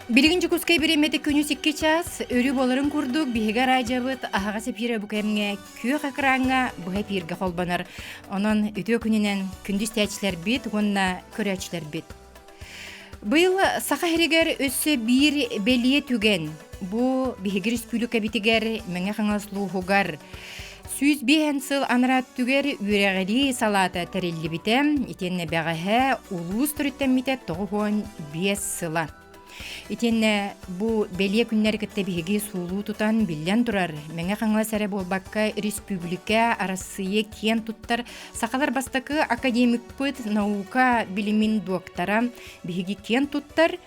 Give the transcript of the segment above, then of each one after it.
Билигин Дьокуускай бириэмэтэ күнүс 2 чаас, өрүү буоларын курдук биһиги араадьабыт аһаҕас эпиирэ бу кэмҥэ күөх экраҥҥа быһа эпииргэ холбонор. Онон үтүө күнүнэн күндү истээччилэрбит уонна көрөөччүлэрбит. Быйыл Саха сиригэр өссө биир бэлиэ түгэн. Бу биһиги республикабитигэр Мэҥэ Хаҥалас улууһугар 105 сыл анараа өттүгэр үөрэҕирии салаата тэриллибитэ, итиэннэ бэҕэһээ улуус төрүттэммитэ 95 сыла. Итиэннэ бу бэлиэ күннэри кытта биһиги суулуу тутан биллэн турар, Мэҥэ Хаҥалас эрэ буолбакка республика, Арассыыйа киэн туттар сахалар бастакы академикпыт, наука билимин доктора, биһиги киэн туттар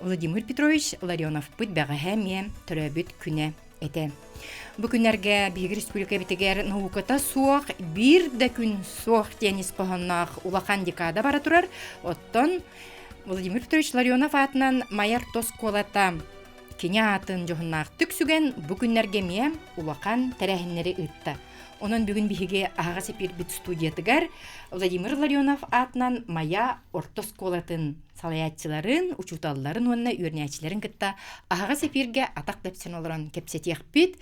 Владимир Петрович Ларионовпыт бэҕэһээ эмиэ төрөөбүт күнэ этэ. Бу күннэргэ биһиги республикабытыгар науката суох биир да күн суох диэн ис хоһоонноох улахан декада бара турар. Оттон Владимир Петрович Ларионов аатынан Майар оскуолата кини аатын дьоһуннаахтык сүгэн бу күннэргэ эмиэ улахан тэрээһиннэри ыытта. Онон бүгүн биһиги аһаҕас эпиирбит студиятыгар Владимир Ларионов аатынан Майа орто оскуолатын салайааччыларын, учууталларын уонна үөрэнээччилэрин кытта аһаҕас эпииргэ атах тэпсэн олорон кэпсэтиэхпит,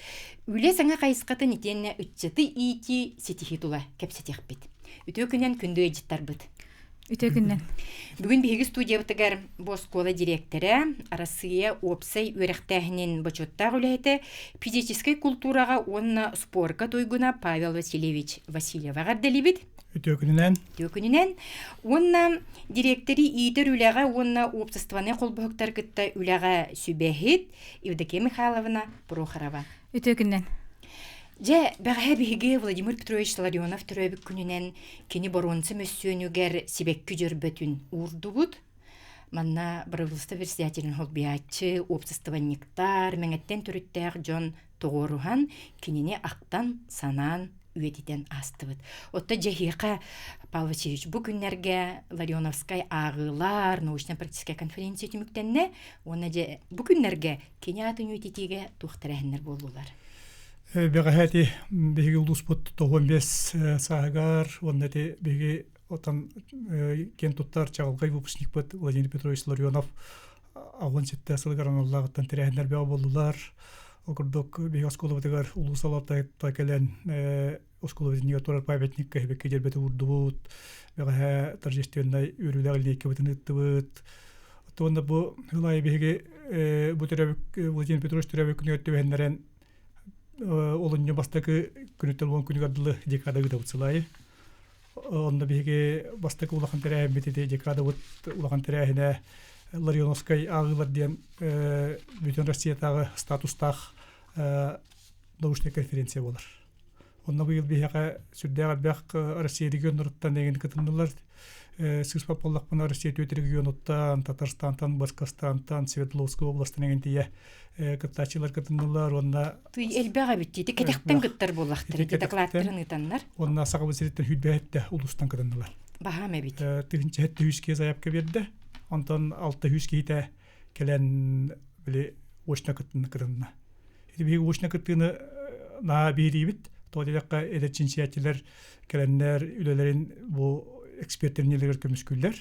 үлэ саҥа хайысхатын итиэннэ ыччаты иитии ситиһии тула кэпсэтиэхпит. Үтүө күнэн күндү ыалдьыттарбыт. Үтүө күннэн. Бүгүн биһиги студиябытыгар бу оскуола дириэктэрэ, Арассыыйа уопсай үөрэхтээһинин бочуоттаах үлэһитэ, физическэй култуураҕа уонна спорка туйгуна Павел Васильевич Васильев эҕэрдэлиибит. Үтүө күнүнэн. Үтүө күнүнэн. Уонна дириэктэри иитэр үлэҕэ уонна уопсастыбаннай холбоһуктар кытта үлэҕэ сүбэһит Евдокия Михайловна Прохорова. Үтүө күннэн. Дьэ, бэҕэһээ биһиги Владимир Петрович Ларионов төрөөбүт күнүнэн кини боруонса мөссүөнүгэр сибэкки дьөрбөтүн уурдубут. Манна бырабыыталыстыба председателин холбуйааччы, уопсастыбанньыктар, Мэҥэттэн төрүттээх дьон тоҕуоруһан, кинини ахтан, санаан үйэтитэн аастыбыт. Оттон дьэһиэхэ Павел Васильевич бу күннэргэ Ларионовскай ааҕыылар научно-практическай конференция түмүктэннэ уонна дьэ бу күннэргэ Кини аатын үйэтитиигэ туох тэрээһиннэр буоллулар? Бэҕэһээ ити биһиги улууспут 95 сааһыгар уонна ити биһиги отон киэн туттар чаҕылхай выпускникпыт Владимир Петрович Ларионов 87 сылыгар аналлааҕыттан тэрээһиннэр бөҕө буоллулар. Ол курдук биһиги оскуолабытыгар улуус салалтата кэлэн оскуолабытын турар памятникка хибекке дьэрбэти уурдубут. Бэҕэһээ торжественнай үөрүүлээх линейкабытын ыыттыбыт. Уонна бу сыл аайы биһиги бу төрөөбүт Владимир Петрович төрөөбүт күнүгэр түбэһиннэрэн олунньу бастакы күнүттэн уон күнүгэр дылы декада ыытабыт сыл аайы. Онно биһиги бастакы улахан тэрээһиммит ити декадабыт улахан тэрээһинэ Ларионовскай ааҕыылар диэн бүтүн Россиятааҕы статустаах научнай конференция буолар. Онно быйыл биһиэхэ сүрдээх элбэх Россия регионнарыттан эҥин кытыннылар. Сыыспат буоллахпына Россия түөрт регионуттан, Татарстантан, Башкортостантан, Свердловскай областан эҥин тиийэ кыттааччылар кытыннылар уонна Тый элбэх эбит дии. Кэтэхтэн кыттар буоллахтар ити докладтарын ыытаннар. Уонна Сахабыт сириттэн сүүрбэһэттэ улуустан кытыннылар. Баһаам эбит. Тыһыынча сэттэ сүүс киһи заявка биэрдэ. Онтон 600 киһитэ кэлэн били очно кытынна. Ити биһиги очно кыттыыны наһаа биһириибит. Тоҕо диэтэххэ эдэр чинчийээччилэр кэлэннэр үлэлэрин бу эксперттэр иннилэригэр көмүскүүллэр.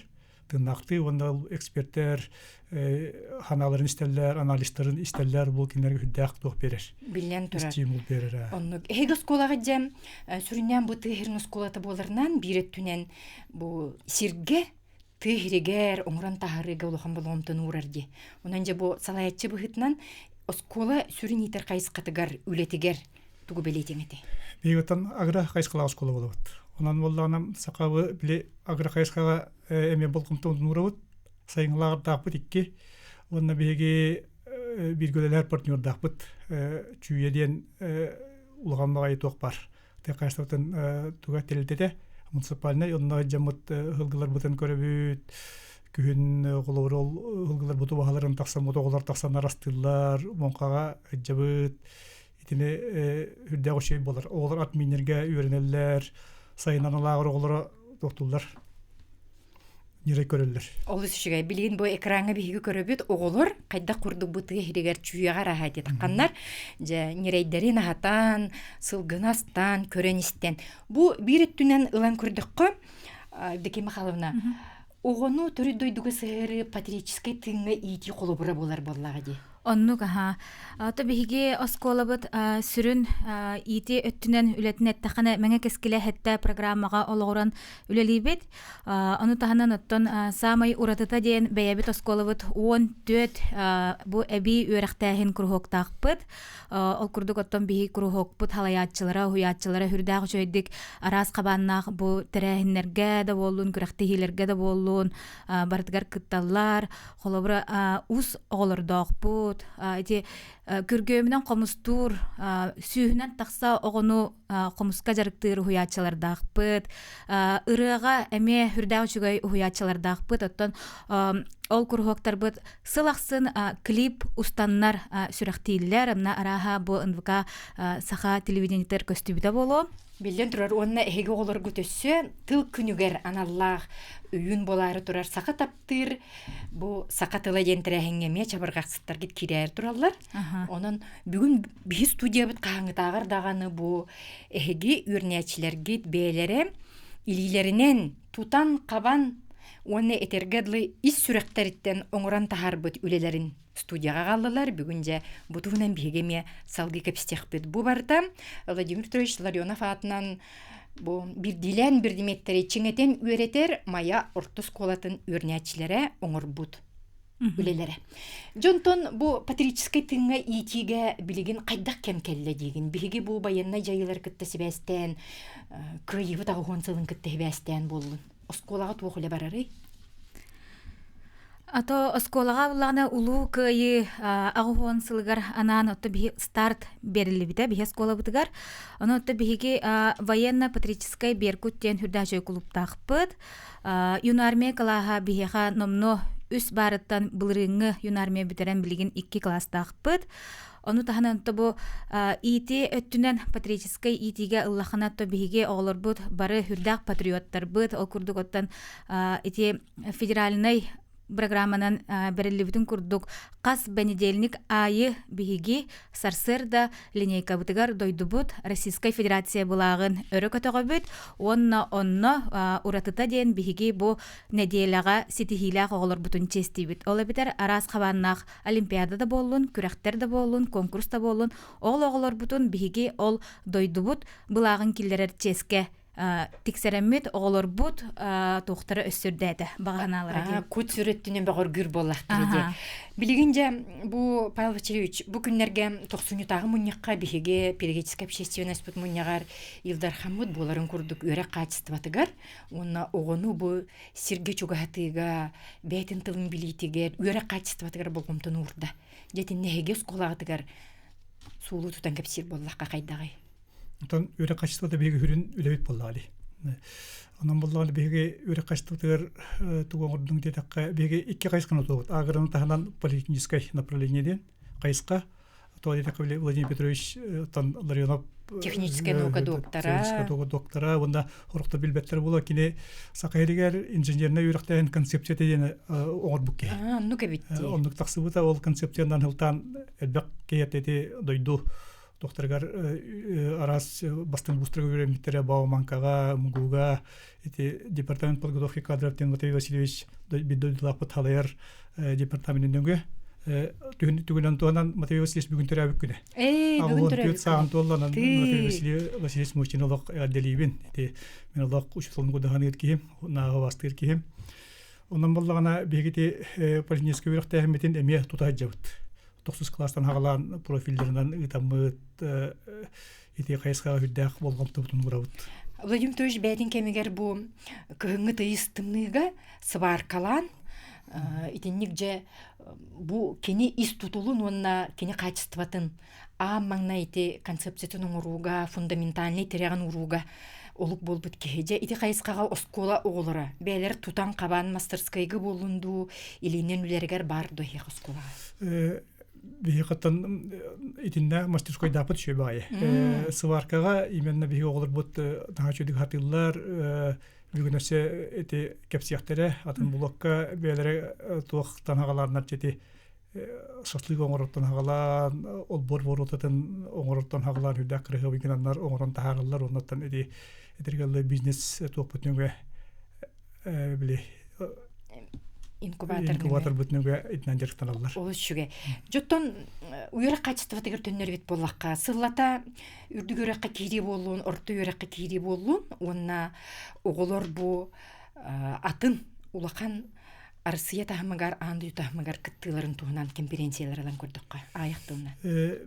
Тыыннаахтыы уонна ол эксперттэр ханааларын истэллэр, анализтарын истэллэр, бу кинилэргэ үрдээх туох биэрэр. Биллэн турар. Стимул биэрэр. Оннук. Эһиги оскуолаҕа дьэ сүрүннээн бу тыа сирин оскуолата буоларынан биир өттүнэн бу сиргэ тыа сиригэр оҥорон таһаарыыга улахан болҕомтону уурар дии. Онон дьэ бу салайааччы быһыытынан оскуола сүрүн иитэр хайысхатыгар, үлэтигэр тугу бэлиэтиэҥ этэй? Биһигиттэн агро хайысхалаах оскуола буолабыт. Онон буоллаҕына сахабы били агро хайысхаҕа эмиэ болҕомтобутун уурабыт. Сайыҥҥылааҕардаахпыт икки. Уонна биһиги бииргэ үлэлэһэр партнердаахпыт Чүүйэ диэн улахан баҕайы туох баар. Тыа хаһаайыстыбатын туга тэрилтэтэ муниципальнай онно дьоммут ыһылгыларбытын көрөбүт күһүн холобур ол ыһылгыларбыт убаһаларын тахсан оҕолор тахсан арастыыллар муҥхаҕа ыдьабыт итини үрдээх үчүгэй буолар оҕолор ат мииннэргэ үөрэнэллэр сайыннан лааҕыр оҕолоро туохтууллар ньирэй көрөллөр. Олус үчүгэй. Билигин бу экраҥҥа биһиги көрөбүт оҕолор хайдах курдук бу тыа иһигэр чүүйэҕэ арааһа тахханнар дьэ ньирэйдэрин аһатан, сылгыны астаан, көрөн истэн. Бу биир өттүнэн ылан көрдөххө, Евдокия Михайловна, Оҕону төрүт дойдуга сыһыарыы патриотическай тыыҥҥа иитии холобура буолар буоллаҕа дии. Оннук аһаа. Ото биһиги оскуолабыт сүрүн иити өттүнэн үлэтин эттэххинэ Мэҥэ кэскилэ хэттэ программаҕа олоҕуран үлэлиибит. Ону таһынан оттон саамай уратыта диэн бэйэбит оскуолабыт 14 бу эбии үөрэхтээһин куруһуоктаахпыт. Ол курдук оттон биһи куруһуокпут халайааччылара, уһуйааччылара үрдээх үчүгэйдик араас хабааннаах бу тэрээһиннэргэ да буоллун, күрэхтэһиилэргэ да буоллун барытыгар кытталлар. Холобура, ус оҕолордоохпут. Ити күргүөмүнэн хомустуур сүүһүнэн тахса оҕону хомуска дьарыктыыр уһуйааччылардаахпыт. Ырыаҕа эмиэ үрдээх үчүгэй уһуйааччылардаахпыт. Оттон ол куруһуоктарбыт сыл ахсын клип устаннар сүрэхтииллэр. Ымна арааһа бу НВК саха телевидениетигэр көстүбүтэ буолуо. Биллэн турар, уонна эһиги оҕолоргут өссө тыл күнүгэр аналлаах үйүн буолаары турар саха таптыыр бу саха тыла диэн тэрээһиҥҥэ эмиэ чабырҕахсыттаргыт киирээр тураллар. Онон бүгүн биһи студиябыт хаһааҥҥытааҕар даҕаны бу эһиги үөрэнээччилэргит бэйэлэрэ илиилэринэн тутан-хабан уонна этэргэ дылы ис сүрэхтэриттэн оҥорон таһаарбыт үлэлэрин студияҕа аҕаллылар. Бүгүн дьэ бу туһунан биһиги эмиэ салгыы кэпсиэхпит. Бу барыта Владимир Петрович Ларионов аатынан бу биирдиилээн бирдимиэттэри чиҥэтэн үөрэтэр Майа орто оскуолатын үөрэнээччилэрэ оҥорбут үлэлэрэ. Дьонтон бу патриотическай тыыҥҥа иитиигэ билигин хайдах кэм кэллэ диигин? Биһиги бу байыаннай дьайыылары кытта сибээстээн, кыайыыбыт аҕыһуон сылын кытта сибээстээн буоллун. Оскуолаҕа туох үлэ барарый? Ато оскуолаҕа буллаҕына Улуу Кыайыы аҕыһуон сылыгар анаан отто биһи старт бериллибитэ биһи оскуолабытыгар. Ону отто биһиги военно-патриотическай Беркут диэн үрдээчөй кулууптаахпыт. Юнармия кылааһа биһиэхэ номнуо үс баарыттан былырыыҥҥы юнармия бүтэрэн билигин икки кылаастаахпыт. Ону таһынан то бу иити өттүнэн патриотическай иитиигэ ыллахына то биһиги оҕолорбут бары үрдээх патриоттарбыт. Ол курдук оттон ити федеральнай программанан бэриллибитин курдук хас бэнидиэлник аайы биһиги сарсыарда линейкабытыгар дойдубут Российскай Федерация былааҕын өрө көтөҕөбүт уонна онно уратыта диэн биһиги бу нэдиэлэҕэ ситиһиилээх оҕолорбутун чиэстиибит. Ол эбэтэр араас хабааннаах олимпиада да буоллун, күрэхтэр да буоллун, конкурс да буоллун, ол оҕолорбутун биһиги ол дойдубут былааҕын киллэрэр чиэскэ тиксэрэммит оҕолорбут туохтара өссө үрдээтэ баҕа санаалара диэн. Кут сүр өттүнэн бөҕөргүүр буоллахтара дии. Билигин дьэ бу Павел Васильевич бу күннэргэ тохсунньутааҕы мунньахха биһиги педагогическай общественностьпыт мунньаҕар Ил Дархаммыт буоларын курдук үөрэх хаачыстыбатыгар уонна оҕону бу сиргэ чугаһатыыга бэйэтин тылын билиитигэр үөрэх хаачыстыбатыгар болҕомтону уурда. Дьэ итиннэ эһиги оскуолаҕытыгар суулуу тутан кэпсиир буоллахха хайдаҕый? Онтон үөрэх хаачыстыбата биһиги сүрүн үлэбит буоллаҕа дии. Онон буоллаҕына биһиги үөрэх хаачыстыбатыгар тугу оҥордуҥ диэтэххэ, биһиги икки хайысханы тутуобут. Аграны таһынан политическай направление диэн хайысха. То диэтэххэ били Владимир Петрович тан Ларионов техническэй наука доктора. Техническэй наука доктора уонна хорохто билбэттэр буола кини саха иһигэр инженернэй үөрэхтээһин концепцията диэн оҥорбут киһи. Оннук эбит дии. Оннук тахсыбыта ол концепциянан сылтаан элбэх киһи ити дойду Докторыгар араас бастыҥ вузтарга үөрэммиттэрэ Бауманкаҕа, МГУга ити департамент подготовки кадров диэн Матвей Васильевич биир дойдулаахпыт халайар департаменын нөҥүө түгүнэн туһанан Матвей Васильевич бүгүн төрөөбүт күнэ. Бүгүн төрөөбүт саҕан туолланан Матвей Васильевич Мучин олох эҕэрдэлиибин. Ити мен олох учууталым кудаһаныыр киһим, нааҕы бастыыр киһим. Онон боллаҕына биһиги ити политическай үөрэхтээһиммитин эмиэ тута сылдьабыт. Тохсус кылаастан хаҕалаан профиллерынан ыытаммыт ити хайысхаҕа үрдээх болҕомтобутун уурабыт. Владимир Петрович бэйэтин кэмигэр бу кыһыҥҥы тыйыс тымныыга сыбааркалаан итинник дьэ бу кини ис тутулун уонна кини хаачыстыбатын аан маҥнай ити концепциятын оҥорууга фундаментальнай тирэҕин уурууга олук буолбут киһи дьэ ити хайысхаҕа оскуола оҕолоро бэйэлэр тутан-хабан мастерскайга буоллун дуу илиинэн үлэригэр баар дуо эһиэхэ оскуолаҕа Биһиэхэттэн итиннэ мастерскойдаахпыт үчүгэй баҕайы. Сваркаҕа именно биһиги оҕолорбут наһаа үчүгэйдик сатыыллар, бүгүн өссө ити кэпсиэхтэрэ, атын блокка бэйэлэрэ туох танаҕаларынар ити шашлык оҥороттон хаҕалаан, олбуор боруотатын оҥороттон хаҕалаан үрдээх кырыһыабый гынаннар оҥорон таһаараллар оннуттан ити этэргэ бизнес туохпут нөҥүө били. Инкубатор Инкубаторбыт нөҥүө итинэн дьарыктаналлар. Олус үчүгэй. Дьоттон үөрэх хаачыстыбатыгар төннөрбүт буоллахха, сыллата үрдүк үөрэххэ киирии буоллун, орто үөрэххэ киирии буоллун уонна оҕолор бу атын улахан Арассыыйа таһымыгар, аан дойду таһымыгар кыттыыларын туһунан конференциялар ылан көрдөххө, аайах тылынан.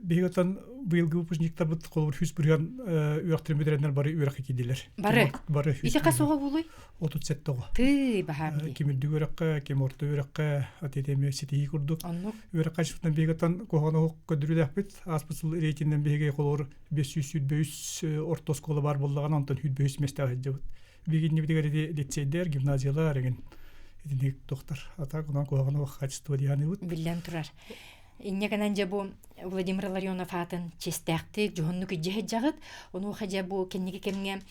Биһиги оттон быйылгы выпускниктарбыт холобур 100% үөрэхтэрин бүтэрэннэр бары үөрэххэ киирдилэр. Бары. Бары. Ити хас оҕо буолуй? 37 оҕо. Тыы баһаам дии. Ким үрдүк үөрэххэ, ким орто үөрэххэ, ати эмиэ ситиһии курдук. Оннук. Үөрэх хайысхатынан биһиги оттон куһаҕан оһох көрдөрүүлээхпит. Ааспыт сыл рейтининэн биһиги холобур 523 орто оскуола баар буоллаҕына, онтон 105 миэстэҕэ сылдьабыт. Билигиннибитигэр ити лицейдэр, гимназиялар эҥин итинник тохтор. А так онон куһаҕан качество диэханыбыт. Биллэн турар. Инньэ гынан дьэ бу Владимир Ларионов аатын чиэстээхтик, дьоһуннук илдьэ сылдьаҕыт. Онуоха дьэ бу кэнники кэмҥэ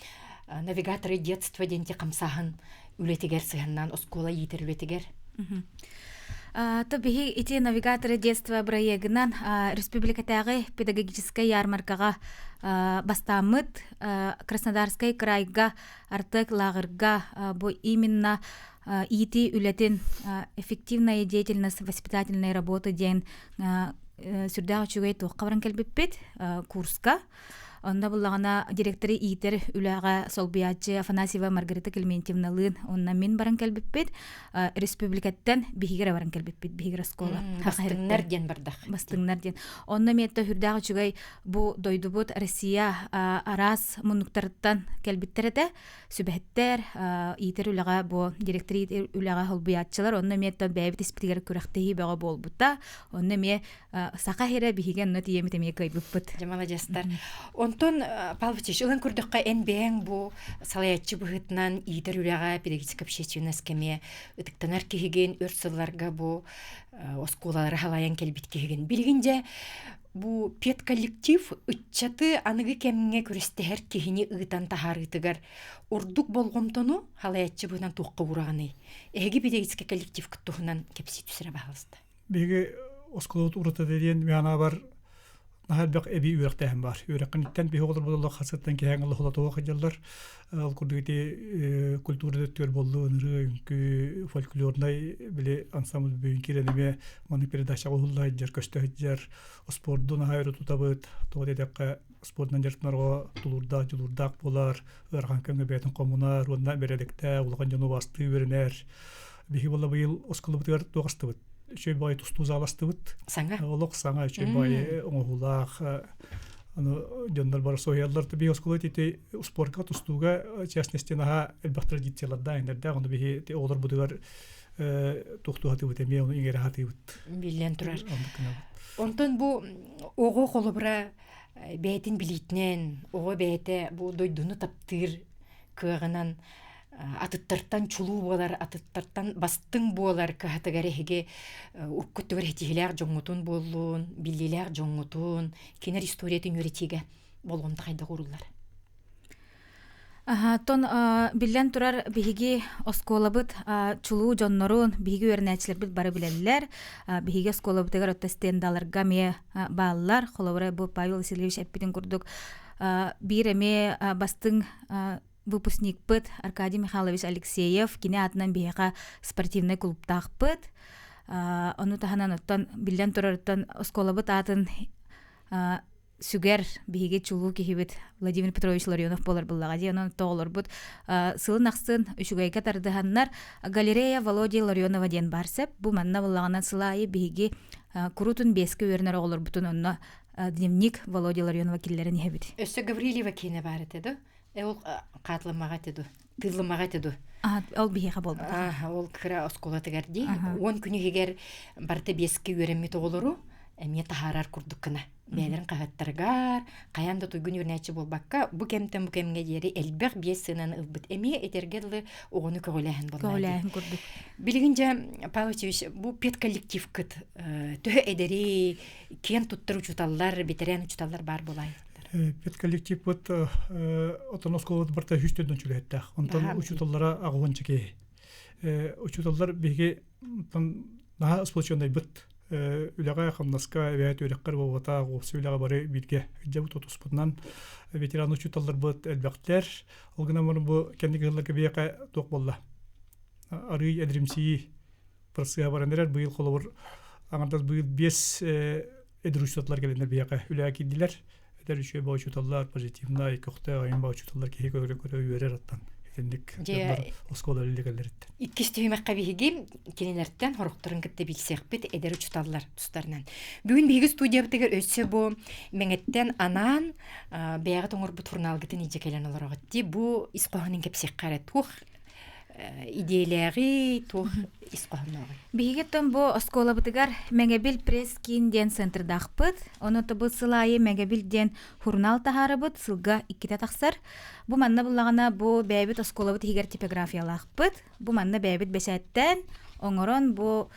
навигаторы детства диэн хамсааһын үлэтигэр сыһыаннаан оскуола иитэр үлэтигэр. То биһи ити навигаторы детства бырайыагынан республикатааҕы педагогическай ярмаркаҕа бастааммыт Краснодарскай крайга Артек лааҕырга бу именно иитии үлэтин эффективная деятельность воспитательной работы диэн сүрдээх үчүгэй туохха баран кэлбиппит курска. Онно буллаҕына директоры иитэр үлэҕэ солбуйааччы Афанасьева Маргарита Климентьевналыын онно мин баран кэлбиппит. Республикаттан биһиги эрэ баран кэлбиппит, биһиги оскуола. Бастыҥнар диэн бардах. Бастыҥнар диэн. Онно миэтэ сүрдээх үчүгэй бу дойдубут Россия араас муннуктарыттан кэлбиттэр этэ. Сүбэһиттэр, иитэр үлэҕэ бу директор иитэр үлэҕэ холбуйааччылар онно эмиэ бэйэбит испитигэр күрэхтэһии бөҕө буолбута. Онно эмиэ саха сирэ биһиги онно тиийэммит эмиэ кыайбыппыт. Дьэ маладьыастар. Онтон Павел Васильевич, ылан көрдөххө эн бэйэҥ бу салайааччы быһыытынан иитэр үлэҕэ педагогическай общественность кэмиэ ытыктанар киһигин өр сылларга бу оскуолалары халайан кэлбит киһигин. Билигин дьэ бу педколлектив ыччаты аныгы кэмҥэ күрэстэһэр киһини ыытан таһаарыытыгар ордук болҕомтону халайааччы быһыытынан туохха уураҕыный? Эһиги педагогическай коллективкыт туһунан кэпсии түсэрэ баһаалыста. Биһиги оскуолабыт уратыта диэн миэхэ наһаа элбэх эбии үөрэхтээһин баар. Үөрэххиниттэн биһи оҕолор буолаллар хасыттан киһэҥ олохолотуох сылдьаллар. Ол курдук ити культура өттүгэр буоллун, ырыа, үҥкүү, фольклорнай били ансамбль бүгүн киирэн эмиэ маннык передачаҕа уһулла сылдьар, көстө сылдьар. Спорду наһаа өрө тутабыт. Тоҕо диэтэххэ, спордунан дьарыктанарга тулуурдаах, дьулуурдаах буолар, ыарахан кэмҥэ бэйэтин хомунар уонна бэрээдэктээх, улахан дьону убаастыы үөрэнэр. Биһиги буолла быйыл оскуолабытыгар туох астыбыт? Үчүгэй баҕайы тустуу зааластыбыт. Саҥа. Олох саҥа үчүгэй баҕайы оҥоһуулаах аны дьоннор бары соһуйаллар. Биһи оскуола ити спорка тустууга частности наһаа элбэх традициялардаах эҥэрдээх. Ону биһи оҕолорбутугар туохтуу сатыыбыт эмиэ ону иҥэрэ сатыыбыт. Биллэн турар. Онтон бу оҕо холобура бэйэтин билиитинэн, оҕо бэйэтэ бу дойдуну таптыыр кыаҕынан атыттартан чулуу буолар, атыттартан бастыҥ буолар кыһатыгар эһиги уруккуттугар этиһилээх дьоҥҥутун буоллун, биллиилээх дьоҥҥутун, кинилэр историятын үөрэтиигэ болҕомто хайдах ууруллар? Тон биллэн турар биһиги оскуолабыт чулуу дьоннорун биһиги үөрэнээччилэрбит бары билэллэр. Биһиги оскуолабытыгар отто стендаларга эмиэ бааллар. Холобура бу Павел Васильевич эппитин курдук биир эмиэ бастыҥ выпускникпыт Аркадий Михайлович Алексеев кини аатынан биһиэхэ спортивнай клубтаахпыт. Ону таһынан оттон биллэн турарыттан оскуолабыт аатын сүгэр биһиги чулуу киһибит Владимир Петрович Ларионов буолар буллаҕа дии. Онон тоҕолорбут сылын ахсын үчүгэйгэ тардыһаннар галерея Володя Ларионова диэн баар сөп. Бу манна буллаҕынан сыл аайы биһиги курутун биэскэ үөрэнэр оҕолорбутун онно дневник Володя Ларионова киллэрэн иһэбит. Өссө Гаврильева киинэ баар этэ да? Ол хаатылымаҕа этэ ду? Тыыллымаҕа этэ ду? Ол биһиэхэ буолбут. Ол кыра оскуолатыгар дии. 10 күн иһигэр барыта биэскэ үөрэммит оҕолору эмиэ таһаарар курдук гына. Бэйэлэрин хаһыаттарыгар, хайаан да туйгун үөрэнээччи буолбакка, бу кэмтэн бу кэмҥэ диэри элбэх биэс сыананы ылбыт. Эмиэ этэргэ дылы оҕону көҕүлээһин буолла. Көҕүлээһин курдук. Билигин дьэ, Павел Васильевич, бу педколлективкыт төһө эдэри, киэн туттар учууталлар, бэтэрээн учууталлар баар буолаайыттар? Педколлективпыт отон оскуолабыт барыта үс төрдөн үлэһиттээх. Онтон учууталлара аҕыһын чекей. Учууталлар биһиги наһаа сплоченнайбыт үлэҕэ хамнаска эбээт үөрэххэр буолбатах уопсай үлэҕэ бары бииргэ илдьэбит тутуспутунан ветеран учууталларбыт элбэхтэр. Ол гынан баран бу кэнники сылларга биһиэхэ туох буолла? Арыый эдримсийии. процесс баран эрэр. Быйыл холобур аҥардас быйыл 5 эдэр учууталлар кэлэннэр биһиэхэ үлэҕэ киирдилэр. Эдэр үчүгэй баҕа учууталлар, позитивнай, көхтөөх айан баҕа учууталлар киһи көрө-көрө үөрэр аттан. Итинник дьоннор оскуола үлэлигэллэриттэн. Иккис түһүмэххэ биһиги кинилэртэн хорохторун кытта билсиэхпит эдэр учууталлар тустарынан. Бүгүн биһиги студиябытыгар өссө бу Мэҥэттэн анаан бэйэҕит оҥорбут журналгытын илдьэ кэлэн олороҕут дии. Бу ис хоһоонун кэпсиэххэ эрэ туох идиэлээҕий, туох ис хоһооннооҕуй? Биһиги оттон бу оскуолабытыгар Мэҥэбил пресс-киин диэн центрдаахпыт. Ону бу сыл аайы Мэҥэбил диэн журнал таһаарабыт, сылга иккитэ тахсар. Бу манна буллаҕына бу бэйэбит оскуолабыт иһигэр типографиялаахпыт. Бу манна бэйэбит бэчээттээн оҥорон бу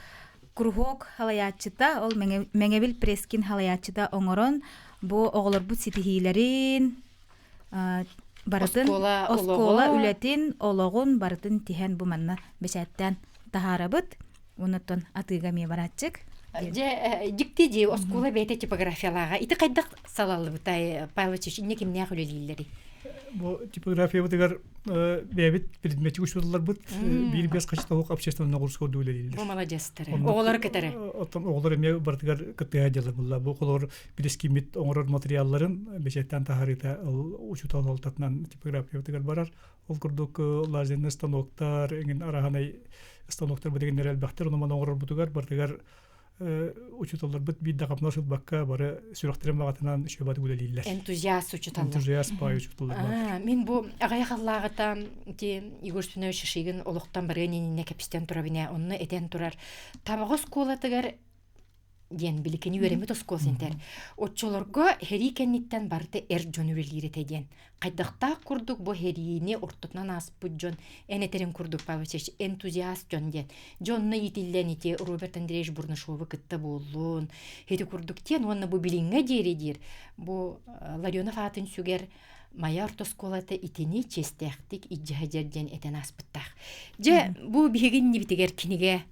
круһуок халайааччыта, ол Мэҥэбил пресс-киин халайааччыта оҥорон бу оҕолорбут ситиһиилэрин, барытын оскуола үлэтин, олоҕун барытын тиһэн бу манна бэчээттээн таһаарабыт. Оннуттан атыыга эмиэ барааччык. Дьэ, дьикти дии, оскуола бэйэтэ типографиялааҕа. Ити хайдах салаллыбытай, Павел Васильевич, инньэ кимнээх үлэлииллэрий? Бу типографиябытыгар бэйэбит предметик учууталларбыт биир бес хачыталык общественный нагрузка үлэлииллэр. Бу маладьыастары. Оҕолор кытары. Оттон оҕолор эмиэ барытыгар кыттыһа дьалар булла. Бу оҕолор билискиммит оҥорор материалларын бэчээттэн таһаарыыта учуутал алтатынан типографиябытыгар барар. Ол курдук лазерный станоктар, эҥин араһанай станоктар бытыгыннар элбэхтэр, ону маны оҥорорбутугар барытыгар учууталларбыт биир да хапна сылбакка бары сүрэхтэрин баҕатынан үчүгэйбатык үлэлииллэр. Энтузиаст учууталлар. Энтузиаст баай учууталлар баар. Мин бу аҕыйах аллааҕыта ити Егор Спинович Шишигин олохтон барыан иннинэ кэпсэтэн турабын онно этэн турар Табаҕа оскуолатыгар диэн биликини үөрэммит оскуола синтэр. Оччолорго һэрии кэнниттэн барыта эр дьон үлэлиир этэ диэн. Хайдахтаах курдук бу һэриини ортотунан ааспыт дьон эн этэриҥ курдук Павел Васильевич энтузиаст дьон диэн. Дьонно иитиллэн ити Роберт Андреевич Бурнашовы кытта буоллун. Ити курдук диэн уонна бу билиҥҥэ диэри диир бу Ларионов аатын сүгэр Майа орто оскуолата итини чиэстээхтик илдьэ диэн этэн ааспыттаах. Дьэ, бу биһиги иннибитигэр кинигэ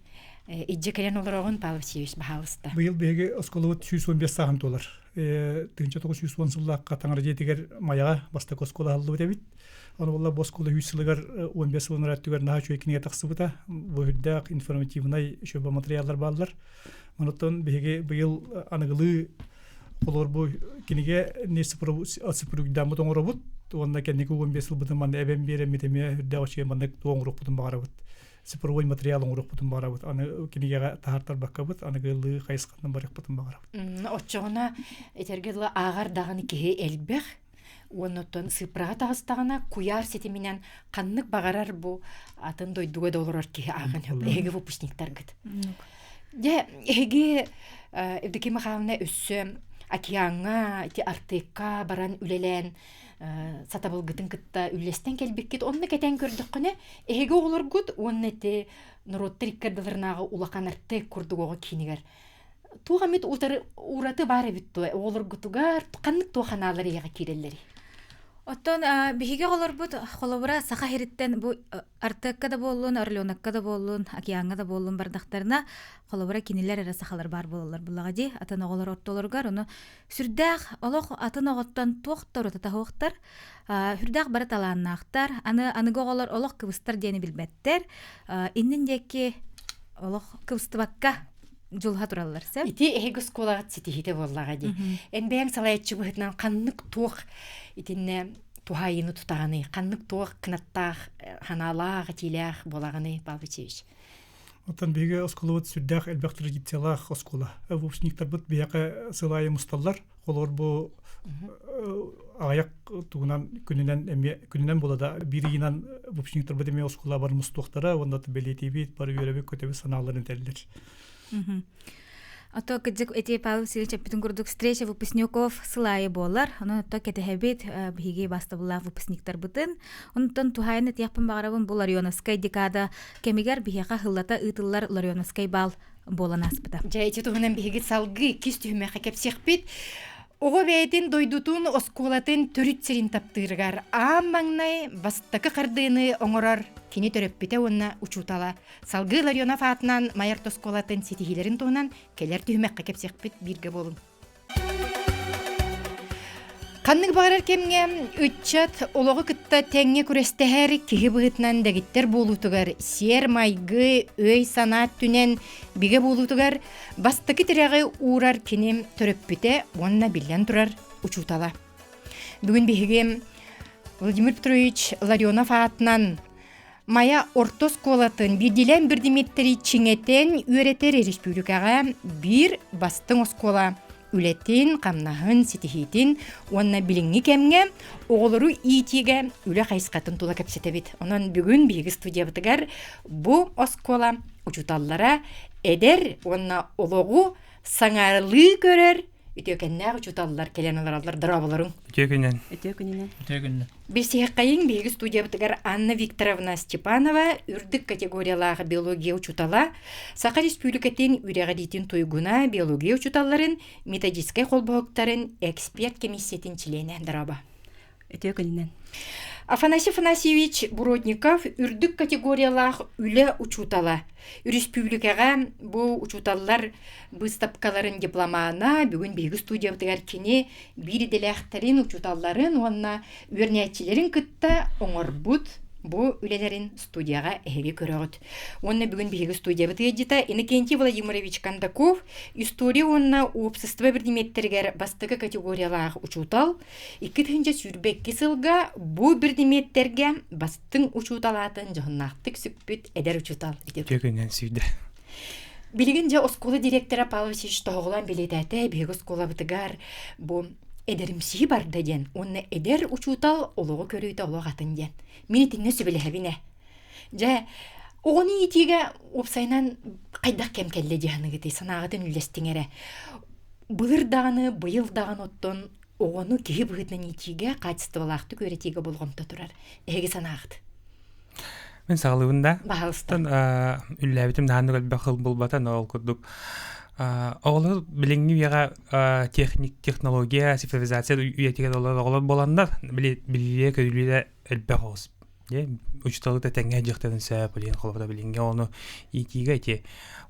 илдьэ кэлэн олороҕун Павел Васильевич баһаалыста. Быйыл биһиги оскуолабыт 115 сааһын туолар. 1910 сыллаахха Таҥара дьиэтигэр Майаҕа бастакы оскуола аһыллыбыт эбит. Ону буолла бу оскуола 100 сылыгар 15 сылын өттүгэр наһаа үчүгэй кинигэ тахсыбыта. Бу үрдээх информативнай үчүгэй материаллар бааллар. Онуттан биһиги быйыл аныгылыы Холобур бу кинигэ не цифровойдааммыт оҥоробут уонна кэнники 15 сылбытын манна эбэн биэрэммит эмиэ үрдээх үчүгэй маннык туох оҥоруохпутун баҕарабыт. Цифровой материал оҥоруохпутун баҕарабыт. Аны кинигэҕэ таһаартарбаккабыт, аныгылыы хайысханан барыахпытын баҕарабыт. Оччоҕуна этэргэ дылы ааҕар даҕаны киһи элбэх уонна оттон сыыппараҕа таҕыстаҕына куйаар ситиминэн ханнык баҕарар бу атын дойдуга да олорор киһи ааҕан сөп эһиги выпускниктаргыт. Дьэ, эһиги Евдокия Михайловна өссө океаҥҥа, ити Артекка баран үлэлээн сатабылгытын кытта үллэстэн кэлбиккит. Онно кэтэн көрдөххүнэ, эһиги оҕолоргут уонна ити норуоттар икки ардыларынааҕы улахан Артек курдук оҕо киинигэр туох эмит утары ураты баар эбит дуо? Оҕолоргутугар ханнык туох анаалар эйэҕэ киирэллэрий? Оттон биһиги оҕолорбут холобура Саха сириттэн бу Артекка да буоллун, Орленокка да буоллун, океаҥҥа да буоллун бардахтарына, холобура кинилэр эрэ сахалар баар буолаллар буллаҕа дии. Атын оҕолор ортолоругар ону сүрдээх олох атын оҕоттон туох да уратыта суохтар. Сүрдээх бары талааннаахтар. Аны аныгы оҕолор олох кыбыстар диэни билбэттэр. Иннин диэки олох кыбыстыбакка дьулуһа тураллар сөп. Ити эһиги оскуолаҕыт ситиһиитэ буоллаҕа дии. Эн бэйэҥ салайааччы быһыытынан ханнык туох итиннэ туһаайыыны тутаҕыный? Ханнык туох кынаттаах, ханаалаах, этиилээх буолаҕыный, Павел Васильевич? Оттон биһиги оскуолабыт сүрдээх элбэх традициялаах оскуола. Выпускниктарбыт биһиэхэ сыл аайы мусталлар. Холобур бу аҕыйах тугунан күнүнэн эмиэ күнүнэн буола да биир ыйынан выпускниктарбыт эмиэ оскуола бар мустуохтара уонна бэлиэтиибит бары үөрэбит көтөбүт санааларын этэллэр. Ото кыдьык эти Павел Васильевич эппитин курдук встреча выпускников сыл аайы буолар. Онон ото кэтэһэбит биһиги бастабыллаах выпускниктарбытын. Онтон туһаайан этиэхпин баҕарабын бу Ларионовскай декада кэмигэр биһиэхэ сыллата ыытыллар Ларионовскай баал буолан ааспыта. Дьэ, ити туһунан биһиги салгыы иккис түһүмэххэ кэпсиэхпит. Оҕо бэйэтин дойдутун, оскуолатын төрүт сирин таптыырыгар аан маҥнай бастакы хардыыны оҥорор кини төрөппүтэ уонна учуутала. Салгыы Ларионов аатынан Майа орто оскуолатын ситиһиилэрин туһунан кэлэр түһүмэххэ кэпсиэхпит бииргэ буолуҥ. Ханнык баҕарар кэмҥэ ыччат олоҕу кытта тэҥҥэ күрэстэһэр киһи быһыытынан дэгиттэр буолуутугар сиэр-майгы, өй-санаа өттүнэн бигэ буолуутугар бастакы тирэҕи уурар кини төрөппүтэ уонна биллэн турар учуутала. Бүгүн биһиги Владимир Петрович Ларионов аатынан Майа орто оскуолатын биирдиилээн бирдимиэттэри чиҥэтэн үөрэтэр республикаҕа биир бастыҥ оскуола үлэтин, хамнаһын, ситиһиитин уонна билиҥҥи кэмҥэ оҕолору иитиигэ үлэ хайысхатын тула кэпсэтэбит. Онон бүгүн биһиги студиябытыгар бу оскуола учууталлара эдэр уонна олоҕу саҥарылыы көрөр үтүөкэннээх учууталлар кэлэн олороллор. Дорооболоруҥ. Үтүө күнүнэн. Үтүө күнүнэн. Үтүө күнүнэн. Билсиһэххэйиҥ биһиги студиябытыгар Анна Викторовна Степанова үрдүк категориялаах биология учуутала, Саха Республикатын үөрэҕириитин туйгуна, биология учууталларын методическай холбоһуктарын эксперт комиссиятын чилиэнэ. Дорообо. Үтүө күнүнэн. Афанасий Афанасьевич Бродников үрдүк категориялаах үлэ учуутала. Өрөспүүбүлүкэҕэ бу учууталлар быыстапкаларын дипломана бүгүн биһиги студиябытыгар кини биир идэлээхтэрин, учууталларын уонна үөрэнээччилэрин кытта оҥорбут бу үлэлэрин студияҕа эһиги көрөҕүт. Уонна бүгүн биһиги студиябыт ыалдьыта Иннокентий Владимирович Кондаков история уонна уопсастыба бирдимиэттэригэр бастакы категориялаах учуутал, 2022 сылга бу бирдимиэттэргэ бастыҥ учуутал аатын дьоһуннаахтык сүкпүт эдэр учуутал. Үтүө күнүнэн сүйдэ. Билигин дьэ оскуола директора Павел Васильевич тоһоҕолоон бэлиэтээтэ биһиги оскуолабытыгар бу эдэримсии барда диэн уонна эдэр учуутал олоҕу көрүүтэ олох атын диэн. Мин итиннэ сөбүлэһэбин ээ. Дьэ, оҕону иитиигэ уопсайынан хайдах кэм кэллэ дии саныгытый, санааҕытын үллэстиҥ эрэ. Былыр даҕаны, быйыл даҕаны оттон оҕону киһи быһыытынан иитиигэ, хаачыстыбалаахтык үөрэтиигэ болҕомто турар. Эһиги санааҕыт? Мин саҕалыыбын да. Баһаалыста. Үллээбитим наһаа элбэх хыл булбата, но ол курдук оҕолор билиҥҥи үйэҕэ техник, технология, цифровизация үйэтигэр олорор оҕолор буоланнар билиилэрэ көрүүлэрэ элбэх оҕус. Учууталы да тэҥҥэ дьиэхтэрин сөп, билигин холобура билиҥҥи оҕону иитиигэ ити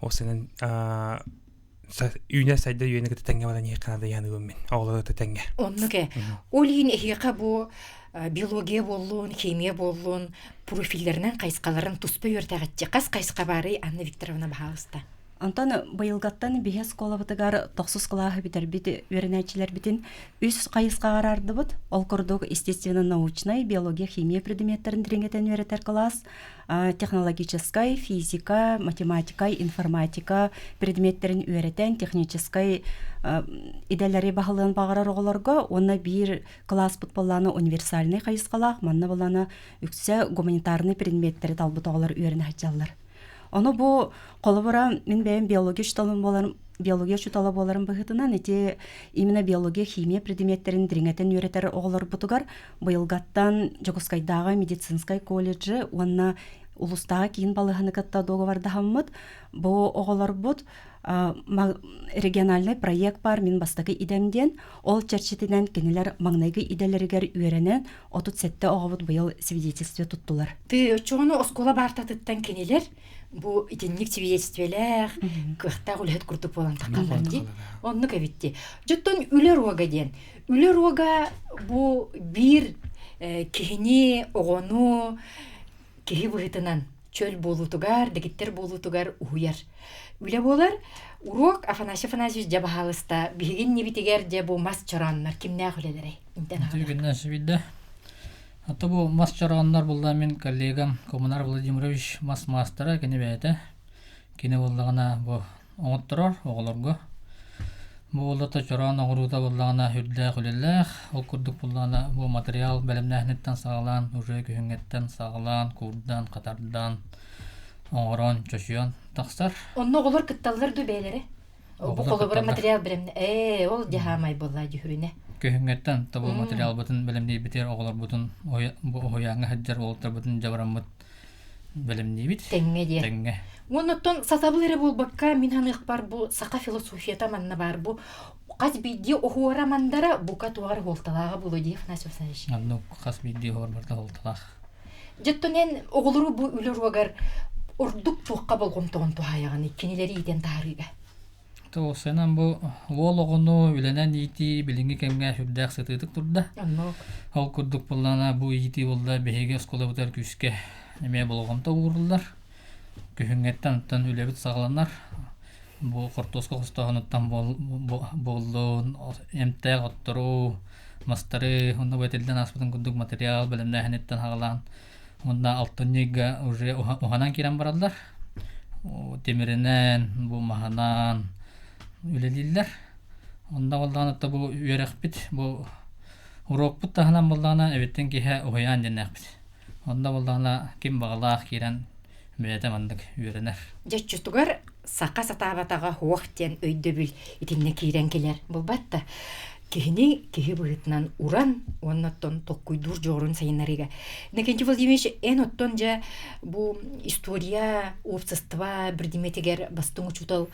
осынан үүнэр сайдар үйэни кытта тэҥҥэ баран иһиэххэ наада диэн мин оҕолору кытта тэҥҥэ. Оннук ээ. Ол иһин эһиэхэ бу биология буоллун, химия буоллун профиллэринэн хайысхаларын туспа үөртэҕитчи. Хас хайысха баарый, Анна Викторовна, баһаалыста? Онтон быйылгаттан биһи оскуолабытыгар тохсус кылааһы бүтэрбит үөрэнээччилэрбитин үс хайысхаҕа араардыбыт. Ол курдук естественно-научнай, биология, химия предметтэрин дириҥэтэн үөрэтэр кылаас, технологическай, физика, математика, информатика предметтэрин үөрэтэн техническай идэлэри баһылыан баҕарар оҕолорго уонна биир кылааспыт буоллаана универсальнай хайысхалаах, манна буоллаана үксэ гуманитарнай предметтэри талбыт оҕолор үөрэнэ сылдьаллар. Ону бу холобура мин бэйэм биология учууталым буоларым биология учуутала буоларым быһыытынан ити именно биология, химия предметтэрин дириҥэтэн үөрэтэр оҕолорбутугар быйылгаттан Дьокуускайдааҕы медицинскай колледжы уонна улуустааҕы киин балыыһаны кытта дуогабардаһаммыт бу оҕолорбут региональный проект бар мин бастакы идэм диэн ол чэрчитинэн кинилэр маҥнайгы идэлэригэр үөрэнэн 37 оҕобут быйыл свидетельстве туттулар. Ты оччоҕуна оскуола баартатыттан кинилэр бу итинник свидетельствелээх, кыахтаах үлэһит курдук буолан таххаллар дии. Оннук эбит дии. Дьоттон үлэ руога диэн. Үлэ руога бу биир киһини, оҕону киһи быһыытынан чөл буолуутугар, дэгиттэр буолуутугар уһуйар. Үлэ буолар. Уруок Афанасий Афанасьевич дьэ баһаалыста биһиги иннибитигэр дьэ бу мас чорооннор кимнээх үлэлэрэй? Интэн аҕалар. Ата бу мас чорооннор булла мин коллегам Коммунар Владимирович мас маастара кини бэйэтэ. Кини буоллаҕына бу оҥотторор оҕолорго. Бу буоллата чороон оҥоруута буоллаҕына үрдээх үлэлээх. Ол курдук буоллаҕына бу материал бэлэмнээһиниттэн саҕалаан уже күһүҥҥэттэн саҕалаан куурдан, хатардан, оҥорон, чочуйан тахсар. Онно оҕолор кытталлар дуу бэйэлэрэ? Бу холобура материал бэлэмнэ ээ ол дьаһаамай буолла дьүһүрүнэ. Күһүҥҥэттэн тобу материалбытын бэлэмниирбитигэр оҕолорбутун бу уһуйааҥҥа сылдьар уолаттарбытын дьабараммыт бэлэмниибит. Тэҥҥэ диэ. Тэҥҥэ. Уоннаттан сатабыл эрэ буолбакка мин ханыахпар бу саха философията манна баар бу хас биирдии оһуора мандара бука туоҕар хуолталааҕа буолуо дии Афанасий Афанасьевич. Оннук хас биирдии оһуор барыта хуолталаах. Дьоттон эн оҕолору бу үлэ уруогар ордук туохха болҕомтоҕун туһаайаҕыный кинилэри иитэн таһаарыыга? Тоосенан бу уол оҕону үлэнэн иитии билиҥҥи кэмҥэ сүрдээх сытыытык турда. Ол курдук буоллаҕына бу иитии буолла биһиги оскуолабытыгар күүскэ эмиэ болҕомто ууруллар. Күһүҥҥэттэн оттон үлэбит саҕаланар. Бу хортуоска хостооһунуттан буоллун, эмтээх оттору, мастары, онно бу этиллэн ааспытын курдук материал бэлэмнээһиниттэн саҕалаан уонна алтынньы ыйга уже уһанан киирэн бараллар. Тимиринэн, бу маһынан үлэлииллэр. Онно буоллаҕына бу үөрэхпит, бу уруокпут таһынан буоллаҕына эбиттэн киһи уһуйаан диэннээхпит. Онно буоллаҕына ким баҕалаах киирэн бэйэтэ маннык үөрэнэр. Дьоччутугар саха сатаабатаҕа суох диэн өйдөбүл итиннэ киирэн кэлэр буолбат да киһини киһи быһыытынан уран уонна оттон толкуйдуур дьоҕурун сайыннарыыга. Иннокентий Владимирович, эн оттон дьэ бу история, общество бирдиметигэр бастыҥ учуутал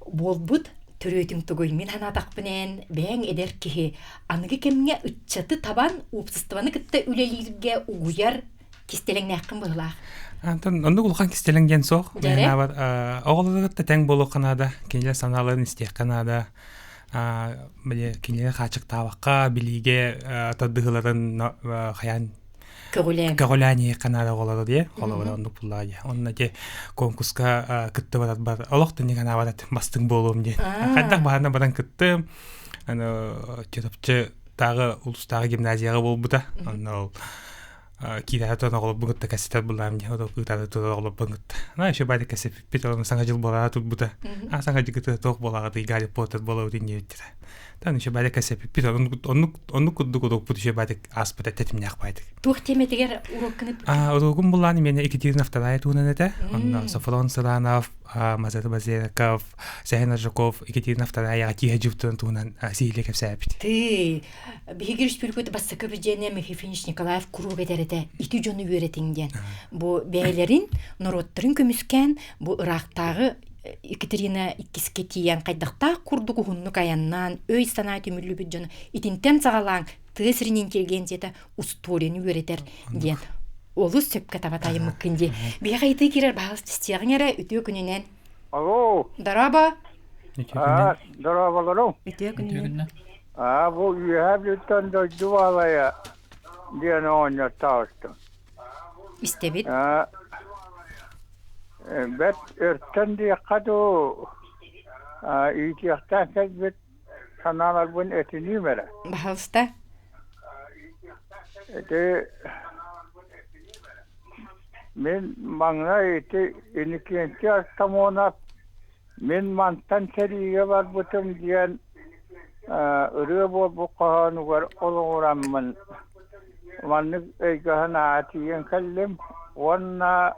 буолбут төрүөтүҥ тугуй? Мин санаатахпын эн бэйэҥ эдэр киһи аныгы кэмҥэ ыччаты табан обществоны кытта үлэлииргэ угуйар кистэлэҥнээххин быһылаах. Антон оннук улахан кистэлэҥ диэн суох. Мин оҕолору кытта тэҥ буолуохха наада, кинилэр санааларын истиэххэ наада. Били кинилэри хаачыктаабакка билиигэ тардыһыыларын хайаан көҕүлээн көҕүлээн иһиэххэ наада оҕолору диye холобура оннук буллаа дии онно те конкурска кыттыбатар бар олох тинник анаабат бастыҥ буолуом диэн хайдах баһарна баран кыттым аны чурапчы тааҕы улуустааҕы гимназияҕа буолбута онно ол киирээри туран оҕолорбун кытта кэситэр буллаам дии оту ыытаары турар оҕолорбун кытта на еще баайда кэсиппит ол саҥа дьыл буолаара турбута а саҥа дьыл туох буолаҕытый Гарри Поттер буолабытын диэбиттэрэ Тан еще баайда кэсиппит оннук оннук курдук урукпут еще баайда ааспыт тэтимнээх баайдык туох тиэмэтигэр урокканы уруогум буллаан именно Екатерина Вторая туһунан этэ онно Софрон Сыранов Мазар Базераков Сэһэн Аржаков Екатерина Втораяҕа тииһэ дьыбытын туһунан сиһилии кэпсээбит Ты биһиги республикабыт бастакы президенэ Михаил Николаев куруук этэр этэ ити дьону үөрэтиҥ диэн. Бу бэйэлэрин норуоттарын көмүскээн бу ыраахтааҕы Екатерина иккискэ тиийэн хайдахтаах курдук уһуннук айаннаан өй-санаа түмүллүбүт дьону итинтэн саҕалаан тыа сирин интеллигенцията устуоруйаны үөрэтэр диэн олус сөпкө таба тайыммыккын дии. Биһиэхэ ыйытыы киирэр баһылыс истиэҕиҥ эрэ үтүө күнүнэн. Алло. Дорообо. Аа, дорооболоруҥ. Үтүө күнүнэн. Аа, бу Үөһээ Бүлүүттэн дойду баалайа диэн оҕонньор таҕыстым. Истэбит. Аа, бэрт өртөн диэххэ дуу, иитиэхтээх кэлбит санааларбын этиниим эрэ. Баһалыста. Ити мин маҥнай ити Иннокентий Артамонов мин мантан сэриигэ барбытым диэн ырыа буолбут хоһоонугар олоҕураммын маннык өйгө-санааҕа тиийэн кэллим уонна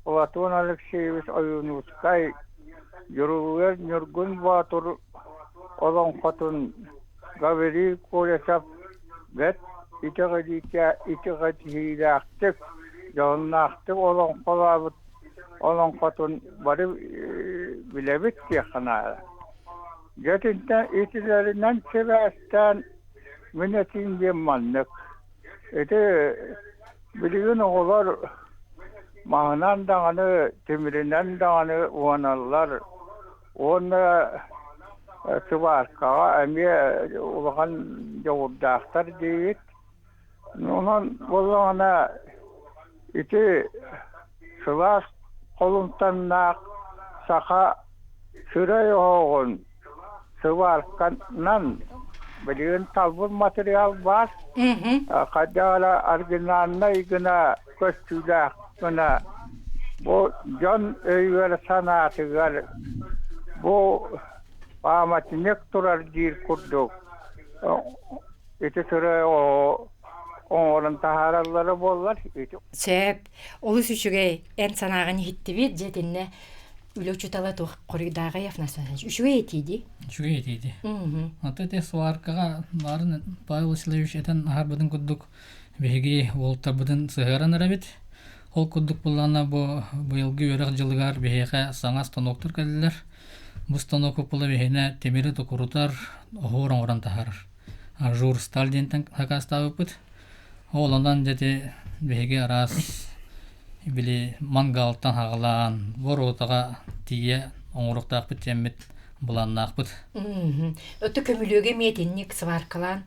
Платон Алексеевич Ойуунускай Дьурулуйар Ньургун Боотур олоҥхотун Гаврил Колесов бэрт итэҕэлиитэ итэҕэтиилээхтик, дьоһуннаахтык олоҥхолообут олоҥхотун бары билэбит диэххэ наада. Дьэ итинтэн итилэринэн сибээстээн мин этиим диэн маннык. Ити билигин оҕолор маһынан даҕаны, тимиринэн даҕаны уһаналлар уонна сыбааркаҕа эмиэ улахан дьоҕурдаахтар диибит. Онон буоллаҕына ити сылаас холумтаннаах саха сырай оһоҕун сыбаарканан билигин талбыт материал баар хайдах эрэ оригинальнай гына көстүүлээх гына бу дьон өйүгэр-санаатыгар бу пааматынньык турар диир курдук ити сырай оҥорон таһаараллара буоллар Сөп. Олус үчүгэй. Эн санааҕын иһиттибит. Дьэ итиннэ үлэ учуутала туох хоруйдааҕый Афанасий Афанасьевич? Үчүгэй этии дии. Үчүгэй этии дии. Ата ити сваркаҕа баарын Павел Васильевич этэн аһарбытын курдук биһиги уолтарбытын сыһыаран эрэбит. Ол курдук буллаҕына бу быйылгы үөрэх дьылыгар биһиэхэ саҥа станоктар кэллилэр. Бу станок була биһиэнэ тимири токурутар, оһуор оҥорон таһаарар. Ажур сталь диэнтэн сакаастаабыппыт. Ол онон дьэ биһиги араас били мангалтан хаҕалаан боруотаҕа тиийэ оҥоруохтаахпыт диэммит. былааннаахпыт. Өттө көмүлүөгэ эмиэ итинник сваркалаан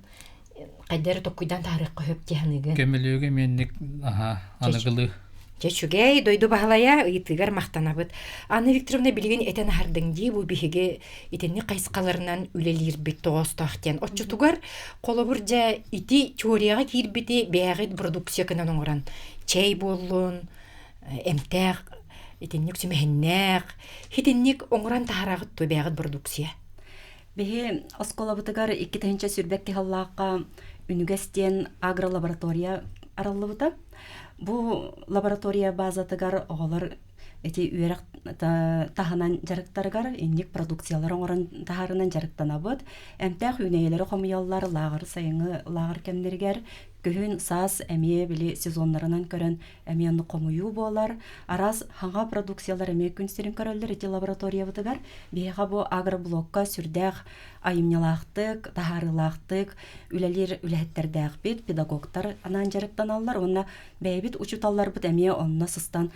хайдары токкуйдан таарыахха хөп диһаныгын. Көмүлүөгэ эмиэнник аха аныгылыы. Чэ үчүгэй, дойду баһылайа ыйытыгар махтанабыт. Анна Викторовна билигин этэн аһардыҥ дии бу биһиги итинник хайысхаларынан үлэлиирбит тоҕоостоох диэн. Оччотугар холобур дьэ ити теорияҕа киирбити бэйэҕит продукция гынан оҥорон чэй буоллун, эмтээх итинник сүмэһиннээх, итинник оҥорон таһараҕыт туо бэйэҕит продукция. Биһи оскуолабытыгар 2022 сыллаахха Үнүгэс диэн агролаборатория арыллыбыта. Бу лаборатория базатыгар оҕолор ити үөрэх таһынан дьарыктарыгар инник продукциялар оҥорон таһаарынан дьарыктанабыт. Эмтээх үүнээйилэри хомуйаллар лааҕыр сайыҥҥы лааҕыр кэмнэригэр күһүн саас эмиэ били сезоннарынан көрөн эмиэ онно хомуйуу буолар. Араас хаҥа продукциялар эмиэ күн сирин көрөллөр ити лабораториябытыгар. Биһиэхэ бу агроблокка сүрдээх айымньылаахтык, таһаарыылаахтык үлэлиир үлэһиттэрдээхпит, педагогтар анаан дьарыктаналлар уонна бэйэбит учууталларбыт эмиэ онно сыстан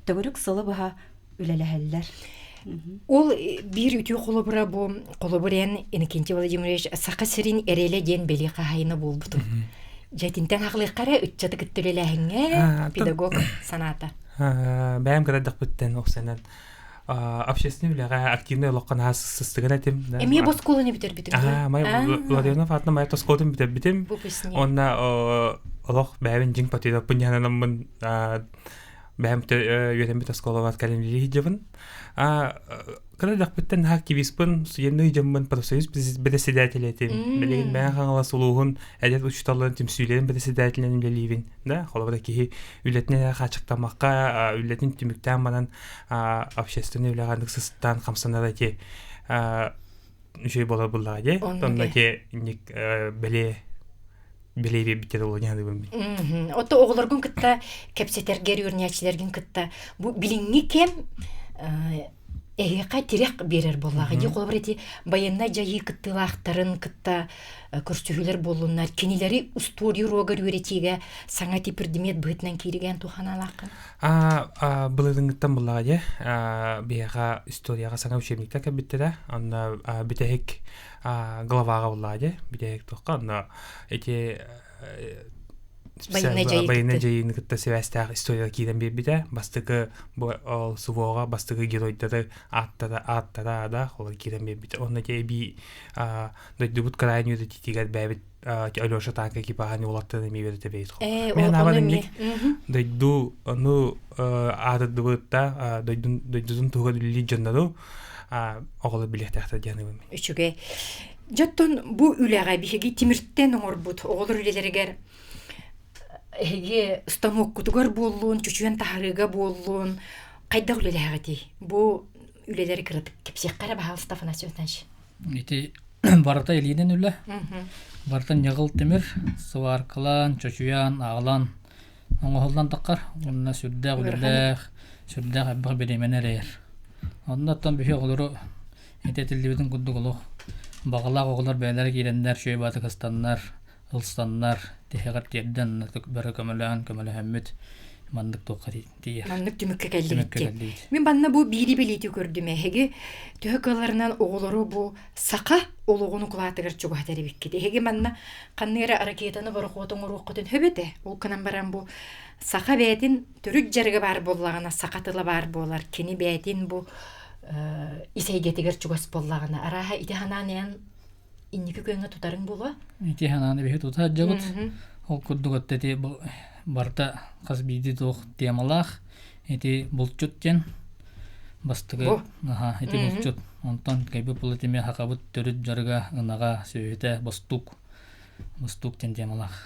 төгүрүк сылы быһа үлэлэһэллэр. Ол биир үтүө холобура бу холобур эн Иннокентий Владимирович Саха сирин эрэлэ диэн бэлиэ хаһаайына буолбутум. Дьэтинтэн хаҕылыахха эрэ ыччаты кытта үлэлээһиҥҥэ педагог санаата. Бэйэм кырадахпыттан охсанан общественный үлэҕэ активный олоххо наһаа сыстыган этим. Эмиэ бу оскуоланы бүтэрбитим. Аа, май Ларионов атына май оскуолатын бүтэрбитим. Онна олох бэйэбин дьиҥ патриотпун дьаһананаммын бэйэм үөрэммит оскуолабар кэлин илиһидьабын. Кыра дьахпыттан наһаа активистпын, студенный дьоммун профсоюз председателя этим. Билигин Мэҥэ Хаҥалас улууһун эдэр учууталларын түмсүүлэрин председателинэн үлэлиибин. Да, холобура киһи үлэтинэн хааччахтаммакка, үлэтин түмүктээн баран общественный үлэҕэ сыстаан хамсанар эти үчүгэй буолар буллаҕа дии. Онно ити ник бэлиэ бэлиэ биэрбиттэр ол ньаһаныбын мин. Ото оҕолоргун кытта кэпсэтэргэр үөрэнээччилэргин кытта бу билиҥҥи кэм эһиэхэ тирэх биэрэр буоллаҕа дии холобур ити байыаннай дьайыы кыттыылаахтарын кытта көрсүһүүлэр буоллуннар кинилэри устуоруйа уруогар үөрэтиигэ саҥа тип предмет быһыытынан кииригэн туханалааххын А былырыҥҥыттан буллаҕа дии биһиэхэ историяҕа саҥа учебниктар кэлбиттэрэ онно бүтэһик главаҕа буллаҕа дии бүтэһик туохха онно ити байыаннай дьайыыны кытта сибээстээх история киирэн биэрбитэ бастакы бу ол СВО-ҕа бастакы геройдары ааттара ааттара да ол киирэн биэрбитэ онно ити эбии дойдубут кыраайын үөрэтиитигэр бэйэбит Алеша танка экипаһын уолаттарын эмиэ үөрэтэбит. Мен аабар инник дойду ону аатырдыбыт да дойдун дойдутун туһугар үлэлиир дьоннору оҕолор билиэхтээхтэр диэн ыбым. Үчүгэй. Дьоттон бу үлэҕэ биһиги тимиртэн оҥорбут оҕолор үлэлэригэр эһиги станоккутугар буоллун, чучуйан таһарыыга буоллун, хайдах үлэлээҕитий? Бу үлэлэри кыратык кэпсиэххэ эрэ баһаалыста Афанасий Иванович. Ити барыта илиинэн үлэ. Барыта ньыгыл тимир, сваркалаан, чочуйан, аҕалан оҥоһуллан таххар. Уонна сүрдээх үлэлээх, сүрдээх элбэх бириэмэни эрэйэр. Онно оттон биһи оҕолору ити этиллибитин курдук олох баҕалаах оҕолор бэйэлэрэ киирэннэр, үчүгэй баатыкастаннар, ылсаннар, тиһэҕэр тиэрдэн бары көмөлөөн, көмөлөһөммүт маннык туохха тиийэр. Маннык түмүккэ кэллибит. Мин банна бу биири билиити көрдүм эһиги төһө кыалларынан оҕолору бу саха олоҕун укулаатыгар чугаһатар эбиккит. Эһиги манна ханна эрэ ракетаны борохуот оҥоруоххутун сөп этэ. Ол гынан баран бу саха бэйэтин төрүт дьарыга баар буоллаҕына саха тыла баар буолар. Кини бэйэтин бу ис эйгэтигэр чугас буоллаҕына арааһа ити ханаан эн инники күөҥҥэ тутарыҥ буолуо? Ити санааны биһи тута сылдьабыт. Ол курдук отто ити барыта хас биирдии туох темалаах. Ити булчут диэн бастакы аха ити булчут. Онтон кайбы пулы тиме хакабыт төрүт дьарыга ынаҕа сүөһүтэ бостуук бостуук диэн темалаах.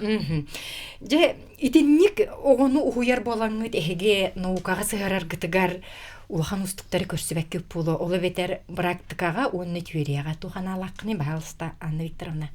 Дьэ итинник оҕону уһуйар буолаҥҥыт эһиги наукаҕа сыһараргытыгар улахан уустуктары көрсүбэккит буолуо. Ол эбэтэр быраактыкаҕа уонна түөрүйэҕэ туох анаалааххыный, баһаалыста, Анна Викторовна?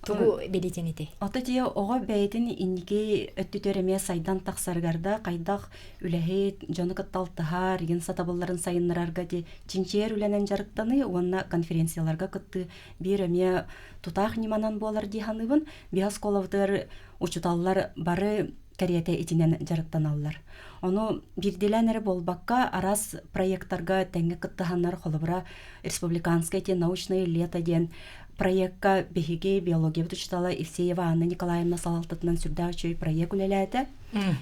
Тугу билитин ити? Ото тиэ оҕо бэйэтин инники өттүтүөр эмиэ сайдан тахсарыгар да хайдах үлэһит, дьону кытта алтыһар, игин сатабылларын сайыннарарга ти чинчийэр үлэнэн дьарыктаныы уонна конференцияларга кыттыы биир эмиэ тутаах ньыманан буолар дии саныыбын. Биһи оскуолабытыгар учууталлар бары кэриэтэ итинэн дьарыктаналлар. Ону биирдиилээн эрэ буолбакка, араас проекттарга тэҥҥэ кыттыһаннар, холобура, республиканское диэн научное лето диэн проекка биһиги биологиябыт учуутала Евсеева Анна Николаевна салалтатынан сүрдээх үчүгэй проект үлэлээтэ.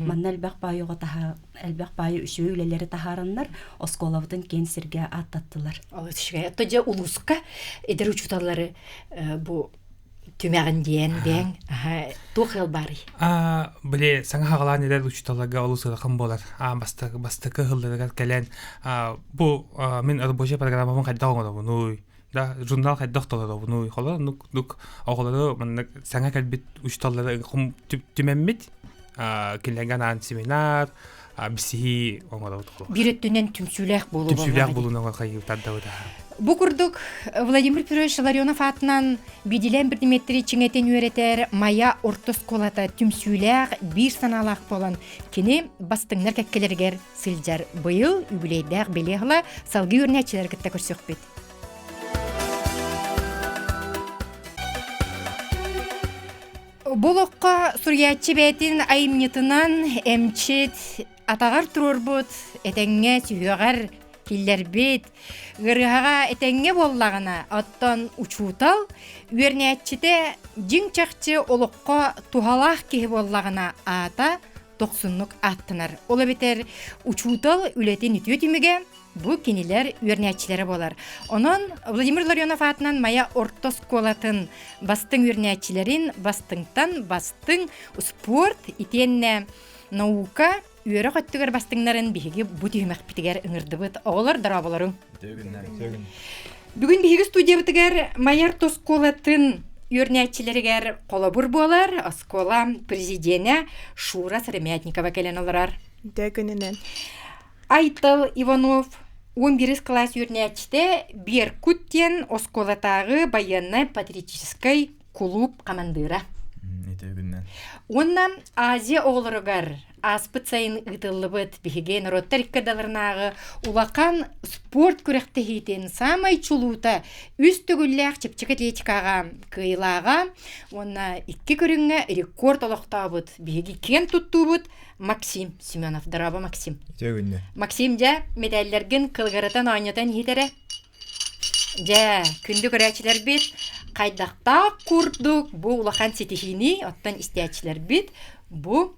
Манна элбэх баай оҕо таһа элбэх баай үчүгэй үлэлэри таһаараннар оскуолабытын киэн сиргэ ааттаттылар. Ол үчүгэй. Отто дьэ улууска эдэр учууталлары бу түмэҕин диэн бэҥ туох ыал баарый? Били саҥа хаҕалаан эрэр учууталларга олус ыарахан буолар. Бастакы бастакы ыһылларыгар кэлэн бу мин рабочай программабын хайдах оҥоробунуй да журнал хайдах толоробунуй холор нук нук оҕолору маннык саҥа кэлбит учууталлары түмэммит кинилэргэ анаан семинар бисиһии оҥоробут Биир өттүнэн түмсүүлээх буолуу түмсүүлээх буолууну оҥорхайыы тардабыт Бу курдук Владимир Петрович Ларионов аатынан бидилээн предметтери чиҥэтин үөрэтэр Майа орто оскуолата түмсүүлээх биир санаалаах буолан кини бастыҥнар кэккэлэригэр сылдьар. Быйыл үбүлүөйдээх бэлиэ ыла салгыы үөрэнээччилэри кытта көрсүөхпүт. Бу олоххо суруйааччы бэйэтин айымньытынан эмчит атаҕар туруорбут, этэҥҥэ сүһүөҕэр киллэрбит, ыарыһаҕа этэҥҥэ буоллаҕына, оттон учуутал үөрэнээччитэ дьиҥ-чахчы олоххо туһалаах киһи буоллаҕына аата дохсуннук ааттанар. Ол эбэтэр учуутал үлэтин үтүө түмүгэ Бу кинилэр үөрэнээччилэрэ буолар. Онон Владимир Ларионов аатынан Майа орто оскуолатын бастыҥ үөрэнээччилэрин бастыҥтан бастыҥ спорт итиэннэ наука үөрэх өттүгэр бастыҥнарын биһиги бу түһүмэхпитигэр ыҥырдыбыт. Оҕолор дорооболоруҥ. Бүгүн биһиги студиябытыгар Майа орто оскуолатын үөрэнээччилэригэр холобур буолар оскуола президенэ Шура Сыромятникова кэлэн олорор. Үтүө күнүнэн. Айтал Иванов 11 кылаас үөрэнээччитэ Беркут диэн оскуолатааҕы байыаннай-патриотическай кулууп хамандыыра. Үтүө Уонна Азия оҕолоругар ааспыт сайын ыытыллыбыт биһиги норуоттар икки ардыларынааҕы улахан спорт күрэхтэһиитин саамай чулуута үс төгүллээх чэпчэки атлетикаҕа кыайыылааҕа уонна икки көрүҥҥэ рекорд олохтообут биһиги киэн туттуубут Максим Семенов. Дорообо, Максим. Үтүө күннэ. Максим, дьэ, медаллэргин кылгырытан оонньотон иһитэрэ. Дьэ, күндү көрөөччүлэрбит, хайдахтаах курдук бу улахан ситиһиини оттон истээччилэрбит бу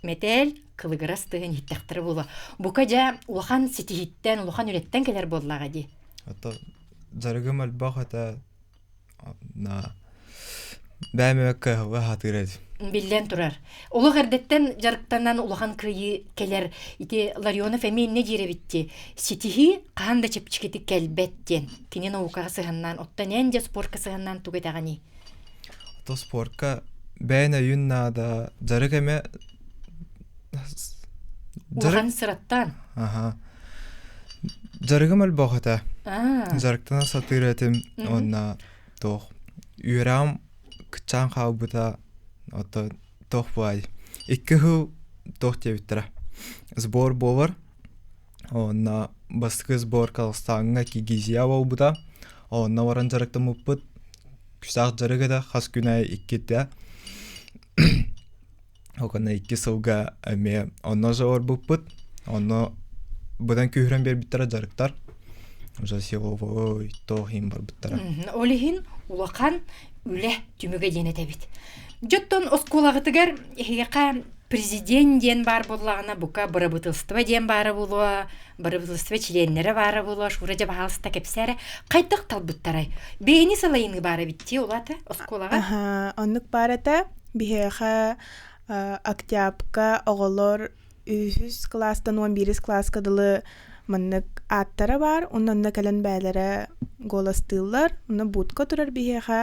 мэтээл кылыгырас тыһын иһиттэхтэрэ буолуо. Бука дьэ, улахан ситиһииттэн, улахан үлэттэн кэлэр буоллаҕа дии. Ото дьарыгым элбэх этэ На бэйэм кыһалҕа сатыыр этим. Биллэн турар. Олох эрдэттэн дьарыктанан улахан кыайыы кэлэр. Ити Ларионов эмиэ иннэ диир эбитти. Ситиһии хаһан да чэпчэкитик кэлбэт диэн. Кини наукаҕа сыһаннаан, оттон эн дьэ спортка сыһаннаан тугу этэҕиний? Ото спортка бэйэн өйүн наада, дьарык эмэ Улахан сыраттан. Аха. Дьарыгым элбэх этэ. Дьарыктана сатыыр этим уонна туох үөрэҕим кыччаан хаалбыта ото туох буолай икки сыл туох диэбиттэрэ сбор буолар онно бастакы сбор Казахстаҥҥа Киргизия буолбута онно баран дьарыктаммыппыт күүстээх дьарык этэ хас күн аайы иккитэ Оконно икки сылга эмиэ онно олорбуппут. Онно быдан күүһүрэн биэрбиттэрэ дьарыктар. Уже силовой туох иһин барбыттара. Ол иһин улахан үлэ түмүгэ диэн этэбит. Дьоттон оскуолаҕытыгар эһиэхэ президент диэн баар буоллаҕына бука бырабыыталыстыба диэн баара буолуо, бырабыыталыстыба чилиэннэрэ баара буолуо, Шура дьэ баһаалыста кэпсээрэ хайдах талбыттарай? Бэйэни салайыныы баара эбит дии ол аата оскуолаҕа? Аха, оннук баар этэ. Биһиэхэ октябка оҕолор үһүс кылаастан уон биирис кылааска дылы маннык ааттара баар, уонна онно кэлэн бэйэлэрэ голостыыллар, онно будка турар биһиэхэ,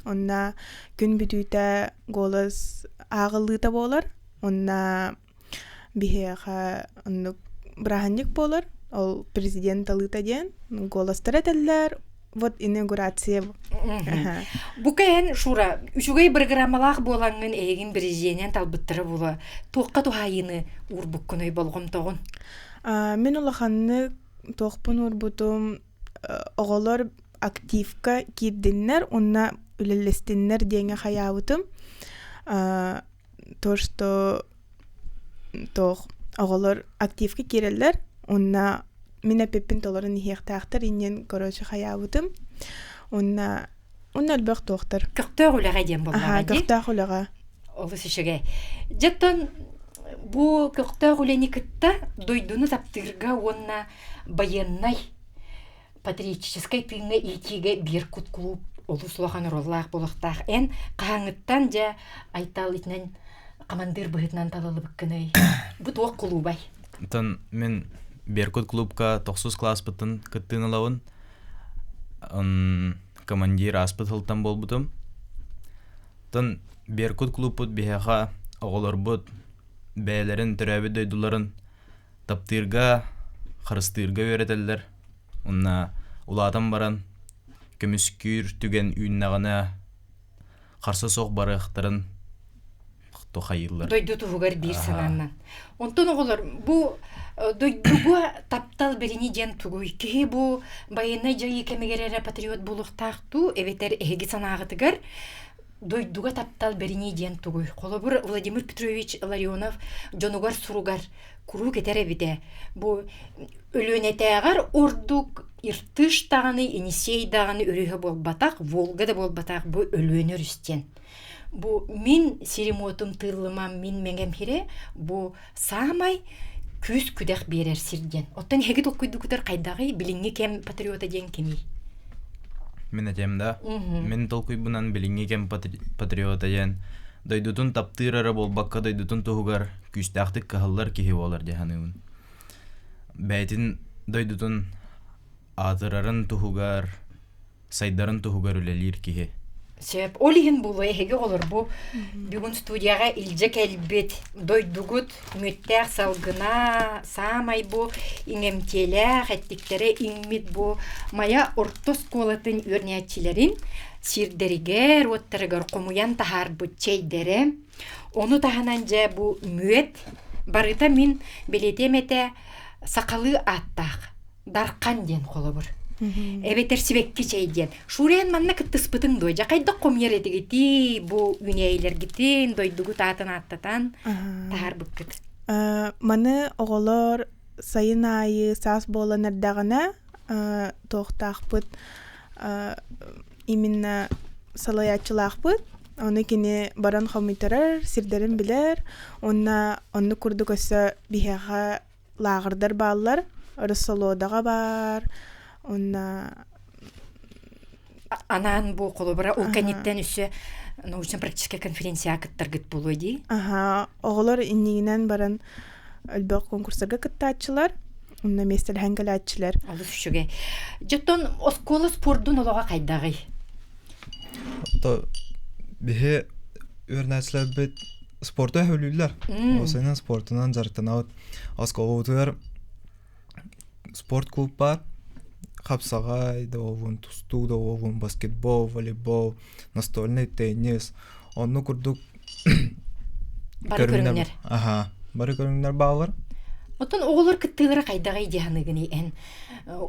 онно күн бүтүүтэ голос ааҕыллыыта буолар, уонна биһиэхэ оннук бырааһынньык буолар, ол президент талыыта диэн голостара этэллэр, вот инаугурация. Бука эн Шура, үчүгэй бырагыраамалаах буолаҥҥын эйигин президенинэн талбыттара буолуо. Туохха туһаайыыны уурбуккунуй болҕомтоҕун? Мин улаханнык туохпун уурбутум оҕолор активка киирдиннэр уонна үлэлэстиннэр диэҥҥэ хайаабытым. То, что туох Оҕолор активка киирэллэр уонна мин эппиппин толорон иһиэхтээхтэр иннин короче хайаабытым. Уонна уонна элбэх туохтар. Көхтөөх үлэҕэ диэн буоллаҕа дии. Көхтөөх үлэҕэ. Олус үчүгэй. Дьэттон бу көхтөөх үлэни кытта дойдуну таптыырга уонна байыаннай патриотическай тыыҥҥа иитиигэ биир кут клуб олус улахан оруоллаах буолуохтаах. Эн хаһааҥҥыттан дьэ Айтал итинэн хамандыыр быһыытынан талыллыбыккыный? Бу туох кулуубай? Оттон мин Беркут клубка тохсус класспыттан кыттыын ылабын. Командир ааспыт сылтан буолбутум. Оттон Беркут клубпут биһиэхэ оҕолорбут бэйэлэрин төрөөбүт дойдуларын таптыырга, харыстыырга үөрэтэллэр. Уонна улаатан баран көмүскүүр түгэн үүннэҕинэ харса суох барыахтарын тухайыыллар. Дойду туһугар биир санааннан. Онтон оҕолор бу дойдуга таптал бирини диэн тугуй? Киһи бу байыаннай дьайыы кэмигэр эрэ патриот буолуохтаах дуу, эбэтэр эһиги санааҕытыгар дойдуга таптал бэринии диэн тугуй? Холобур, Владимир Петрович Ларионов дьонугар суругар куруук этэр эбитэ. Бу Өлүөнэтээҕэр ордук Иртыш даҕаны, Енисей даҕаны өрүһэ буолбатах, Волга да буолбатах, бу Өлүөнэ өрүс диэн. Бу мин сирим-уотум тыыллымам, мин мэҥэм сирэ, бу саамай күүс-күдэх биэрэр сир диэн. Оттон эһиги толкуйдукутар хайдаҕый? Билиҥҥи кэм патриота диэн кимий? Мин этиэм да, мин толкуйбунан билиҥҥи кэм патриота диэн дойдутун таптыыр эрэ буолбакка дойдутун туһугар күүстээхтик кыһаллар киһи буолар дии саныыбын. Бэйэтин дойдутун аатырарын туһугар, сайдарын туһугар үлэлиир киһи. Сөп. Ол иһин буолуо эһиги оҕолор бу бүгүн студияҕа илдьэ кэлбит дойдугут мүттээх салгына, саамай бу иҥэмтиэлээх эттиктэрэ иҥмит бу Майа орто оскуолатын үөрэнээччилэрин сирдэригэр, уоттарыгар хомуйан таһаарбыт чэйдэрэ. Ону таһынан дьэ бу мүөт барыта мин бэлиэтиэм этэ сахалыы ааттаах Дархан диэн холобур. Эбэтэр сибэкки чэй диэн. Шурен манна кыттыспытыҥ дуо? Дьэ хайдах хомуйар этигитий бу үүнээйилэргитин, дойдугут аатын ааттатан таһаарбыккыт? Маны оҕолор сайын аайы саас буолан эрдэҕинэ туохтаахпыт именно салайааччылаахпыт. Ону кини баран хомуйтарар, сирдэрин билэр. Уонна оннук курдук өссө биһиэхэ лааҕырдар бааллар. Рассолодаҕа баар. Уонна Анаан бу холобура ол кэнниттэн өссө научно-практическая конференцияҕа кыттаргыт буолуо дии. Аха, оҕолор иннигинэн баран элбэх конкурстарга кыттааччылар, онно миэстэлэһэн кэлээччилэр. Олус үчүгэй. Дьоттон оскуола спордун олоҕо хайдаҕый? То биһи үөрэнээччилэрбит спорту өһүлүүллэр. Осенен спортунан дьарыктанабыт. Оскуолабытыгар спорт клуб баар. Хапсаҕай да буоллун, тустуу да буоллун, баскетбол, волейбол, настольный теннис. Онну курдук Бары көрүҥнэр. Аха, бары көрүҥнэр бааллар. Оттон оҕолор кыттыылара хайдаҕый дии саныыгыный эн?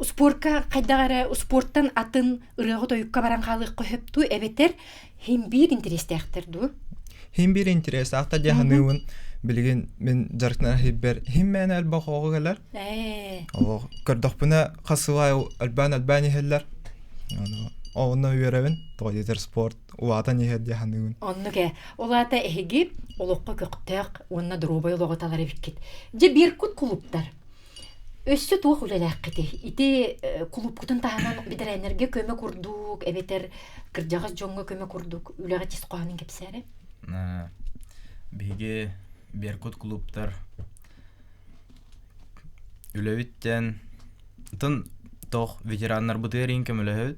Спорка хайдах эрэ спорттан атын ырыаҕа-тойукка баран хаалыахха сөп дуу эбэтэр хин биир интэриэстээхтэр дуу? Хин биир интэриэстээхтэр дии саныыбын. Билигин мин дьарыктанар иһиппэр хин мээнэ элбэх оҕо кэлэр. Олох көрдөхпүнэ хас сыл аайы элбээн-элбээн иһэллэр. Онно үөрэбин. Тоҕо диэтэр спорт улаатан иһэр дии саныыбын. Оннук ээ. Ол аата эһиги олоххо көхтөөх уонна доруобай олоҕу талар эбиккит. Дьэ Беркут кулууптар Өссө туох үлэлээххитий? Ити кулуупкутун таһынан бэтэрээннэргэ көмө курдук эбэтэр кырдьаҕас дьоҥҥо көмө курдук үлэҕэ ис хоһоонун кэпсээрэ. Биһиги Беркут клубтар үлэбиттэн тын тох ветераннарбытыгар иин көмөлөһөбүт.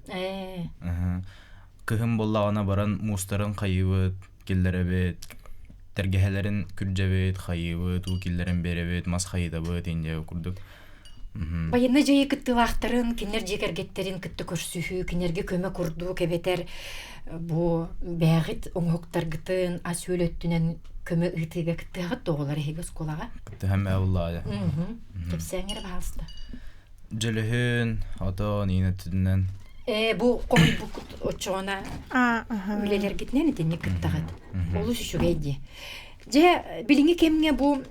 Кыһын буоллаҕына баран муустарын хайыыбыт, киллэрэбит, тэлгэһэлэрин күрдьэбит, хайыыбыт, уу киллэрэн биэрэбит, мас хайытабыт индия курдук. Байыаннай дьайыы кыттыылаахтарын, кинилэр дьиэ кэргэттэрин кытта көрсүһүү, кинилэргэ көмө курдук эбэтэр бу бэйэҕит оҥоһуктаргытын ас-үөл өттүнэн көмө ыытыыга кыттыаҕыт оҕолор эһиги оскуолаҕа? Кыттыһан бээ Кэпсээҥ эрэ баһаалыста. Дьөлөһүн, отон, иин өттүнэн. Ээ, бу хомуйбуккут оччоҕуна үлэлэргитинэн итинник кыттаҕыт. Олус үчүгэй дии. Дьэ, билиҥҥи кэмҥэ бу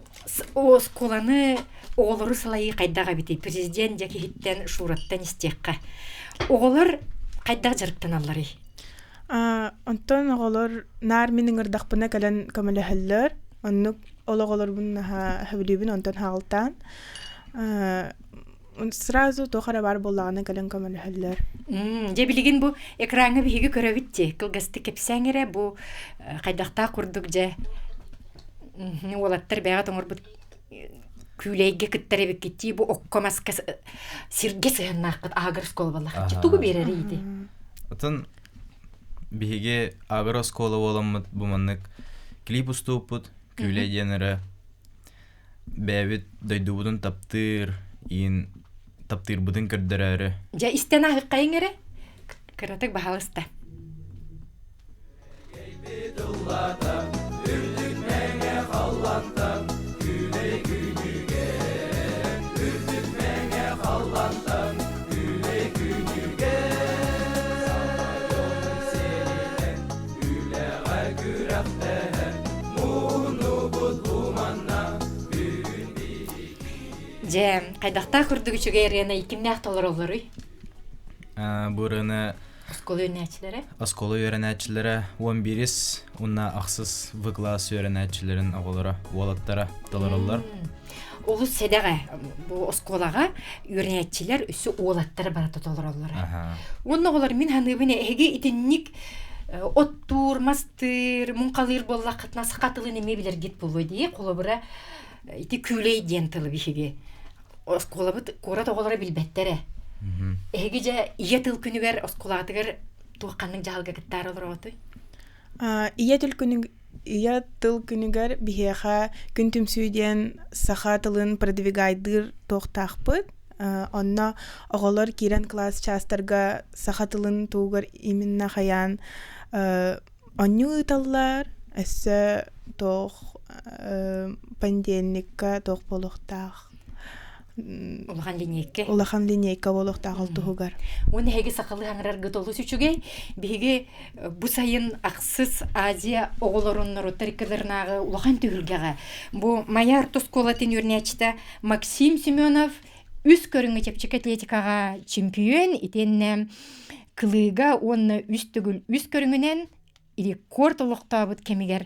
Оскуоланы оҕолору салайыы хайдах эбитий? Президент дьэ киһиттэн Шураттан истиэххэ. Оҕолор хайдах дьарыктаналларый? Онтон оҕолор наар мин ыҥырдахпына кэлэн көмөлөһөллөр. Оннук ол оҕолорбун наһаа сөбүлүүбүн онтон хаалтаан. Сразу туох эрэ баар буоллаҕына кэлэн көмөлөһөллөр. Дьэ билигин бу экраҥҥа биһиги көрөбүт дии. Кылгастык кэпсээҥ эрэ бу хайдахтаах курдук дьэ уолаттар бэйэҕит оҥорбут күүлэйгэ кыттар эбиккит бу окко маска сиргэ сыһыаннааххыт аагыр оскуола буоллаххыт тугу биэрэрий ити? Отон биһиги аагыр оскуола буоламмыт бу маннык клип устууппут күүлэй диэн эрэ бэйэбит дойдубутун таптыыр иин таптыырбытын көрдөрөөрү Дьэ истэн ааһыаххайыҥ эрэ кыратык баһаалыста. Үрдүк мэҥэ халлантан күүлэй күнүгэ Үрдүк мэҥэ халлантан күүлэй күнүгэ Саха сиэринэн үлэҕэ күрэхтэһэн Муһуннубут бу манна бүгүн биһиги Дьэ, хайдахтаах курдук үчүгэй ырыаны кимнээх толороллоруй? Бу ырыаны Оскуола үөрэнээччилэрэ? Оскуола үөрэнээччилэрэ 11-ис уонна ахсыс В класс үөрэнээччилэрин оҕолоро, уолаттара толороллор. Олус сэдэҕэ бу оскуолаҕа үөрэнээччилэр өссө уолаттара барыта толороллоро. Уонна оҕолор мин саныыбын эһиги итинник оттуур, мастыыр, муҥхалыыр буоллаххытына саха тылын эмиэ билэргит буолуо дии. Холобура, ити күүлэй диэн тылы биһиги оскуолабыт куорат оҕолоро билбэттэрэ. Эһиги дьэ ийэ тыл күнүгэр оскуолаҕытыгар туох ханнык дьаһалга кыттаары олороҕутуй? Ийэ тыл күнүг ийэ тыл күнүгэр биһиэхэ күн түмсүү диэн саха тылын продвигайдыыр туохтаахпыт. Онно оҕолор киирэн кылаас чаастарга саха тылын туһугар именно хайаан Онньуу ыыталлар, өссө туох понедельникка туох буолуохтаах Улахан линейка. Улахан линейка буолуохтаах ол туһугар. Уонна эһиги сахалыы хаҥыраргыт олус үчүгэй. Биһиги бу сайын ахсыс Азия оҕолорун норуоттар иккилэринааҕы улахан түһүлгэҕэ бу Майа орто оскуолатын үөрэнээччитэ Максим Семенов үс көрүҥҥэ чэпчэки атлетикаҕа чемпион итиэннэ кылыыга уонна үс төгүл үс көрүҥүнэн рекорд олохтообут кэмигэр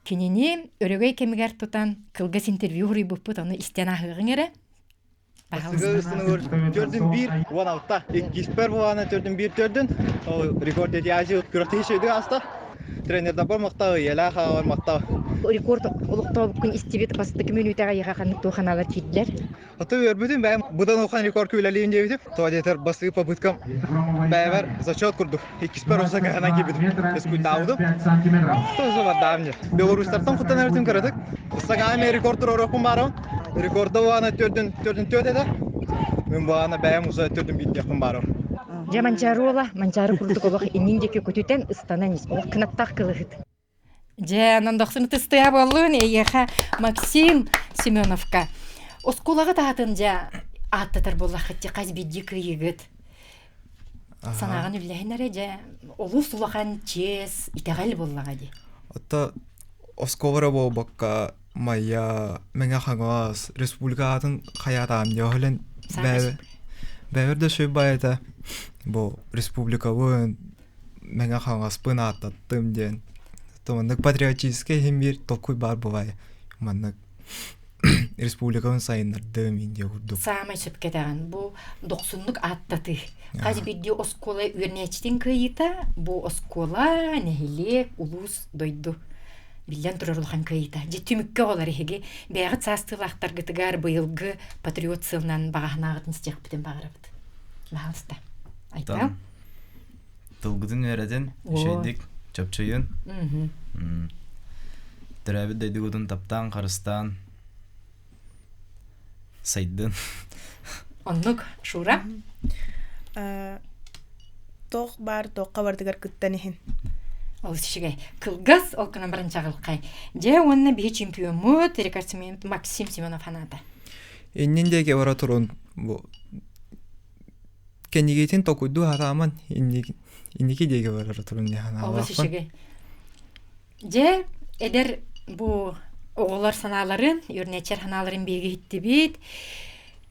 кинини өрөгөй кэмигэр тутан кылгас интервью суруйбуппут ону истэн ааһыаҕыҥ эрэ. Төрдүн биир уон алта. Иккиспэр буолаана төрдүн биир төрдүн. Ол рекорд эти Азия күрэхтэһии сөйдүк ааста. Тренердаппар махтал, ийэлээх аҕабар махтал. Рекорд олохтообуккун истибит бастакы мүнүүтэҕэ эйиэхэ ханнык туох аналар киирдилэр? Ото үөрбүтүм, бэйэм быдан улахан рекорд үлэлиим диэбитим. Тоҕо диэтэр бастакы попыткам бэйэбэр зачет курдук. Иккиспэр уса кыһанан киирбитим. Эскуйдаабытым. Тоже бардаам дьэ. Белорустартан куттан эритим кыратык. Сагаами рекорд туруоруохпун баарым. Рекорда буолана төрдүн төрдүн төрт этэ. Мин буолана бэйэм уса төрдүн биирдиэхпин баарым. Дьэ Манчаары уола, Манчаары курдук олох иннин диэки көтүтэн ыстанан ис. Олох кынаттаах кылыһыт. Дьэ, онон дохсун ытыстыа буоллун эйиэхэ Максим Семеновка. Оскуолаҕа таһатын дьэ ааттатар буоллаххыт хас биирдии кыайыыгыт. Санааҕын үллэһин эрэ дьэ олус улахан чиэс, итэҕэл буоллаҕа дии. Отто оскуола буолбакка Майя, Мэҥэ Хаҥалас республика аатын хайаатаам дьоһүлэн бэбэр да сүр байата бу республикабын Мэҥэ Хаҥаспын ааттаттым диэн. Маннык патриотическай иһин биир толкуй баар буолай. Маннык республикабын сайыннардым Индия курдук. Саамай сөпкө этэҕин. Бу дохсуннук ааттатыы. Хас биирдии оскуола үөрэнээччитин кыайыыта бу оскуола, нэһилиэк, улуус, дойду биллэн турар улахан кыайыыта. Дьэ түмүккэ оҕолор эһиги бэйэҕит саастыылаахтаргытыгар быйылгы патриот сылынан баҕаһынаҕытын истиэхпитин баҕарабыт. Баһаалыста. Айтал. Тылгытын үөрэтин, үчүгэйдик чопчуйун. Төрөөбүт дойдугутун таптаан, харыстаан, сайдын. Оннук, Шура? Туох баар туохха барытыгар кыттан иһин. Олус үчүгэй. Кылгас, ол гынан баран чаҕылхай. Дьэ, уонна биһи чемпиоммут, рекордсмен Максим Семенов ханаата. Иннин диэки бара турун бу Кэннигитин толкуйдуу сатааман инники диэки барара турун Олус үчүгэй. Дьэ, эдэр бу Оҕолор санааларын, үөрэнээччилэр санааларын биһиги иһиттибит.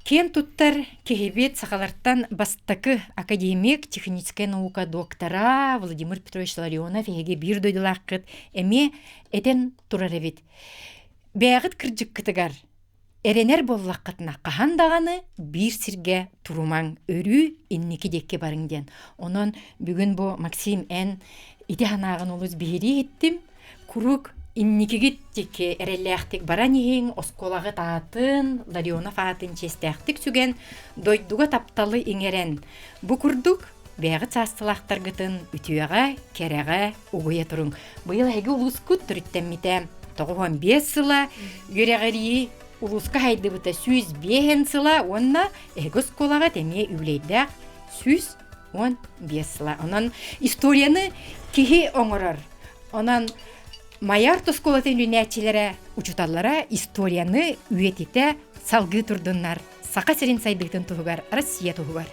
Киэн туттар киһибит сахалартан бастакы академик, техническэй наука доктора Владимир Петрович Ларионов эһиги биир дойдулааххыт эмиэ этэн турар эбит. Бэйэҕит кырдьыккытыгар эрэнэр буоллаххытына хаһан даҕаны биир сиргэ турумаҥ, өрүү инники диэки барыҥ диэн. Онон бүгүн бу Максим эн ити санааҕын олус биһирии иһиттим. Куруук инникигит диэки эрэллээхтик баран иһиҥ, оскуолаҕыт аатын, Ларионов аатын чиэстээхтик сүгэн, дойдуга тапталы иҥэрэн, бу курдук бэйэҕит саастылаахтаргытын үтүөҕэ, кэрэҕэ угуйа туруҥ. Быйыл эһиги улуускут төрүттэммитэ 95 сыла, үөрэҕирии улууска хайдыбыта 105 сыла уонна эһиги оскуолаҕа эмиэ үбүлүөйдээх 115 сыла. Онон историяны киһи оҥорор. Онон Майар оскуолатын үүнээччилэрэ, учууталлара историяны үйэтитэ салгыы турдуннар Саха сирин сайдыытын туһугар, Россия туһугар.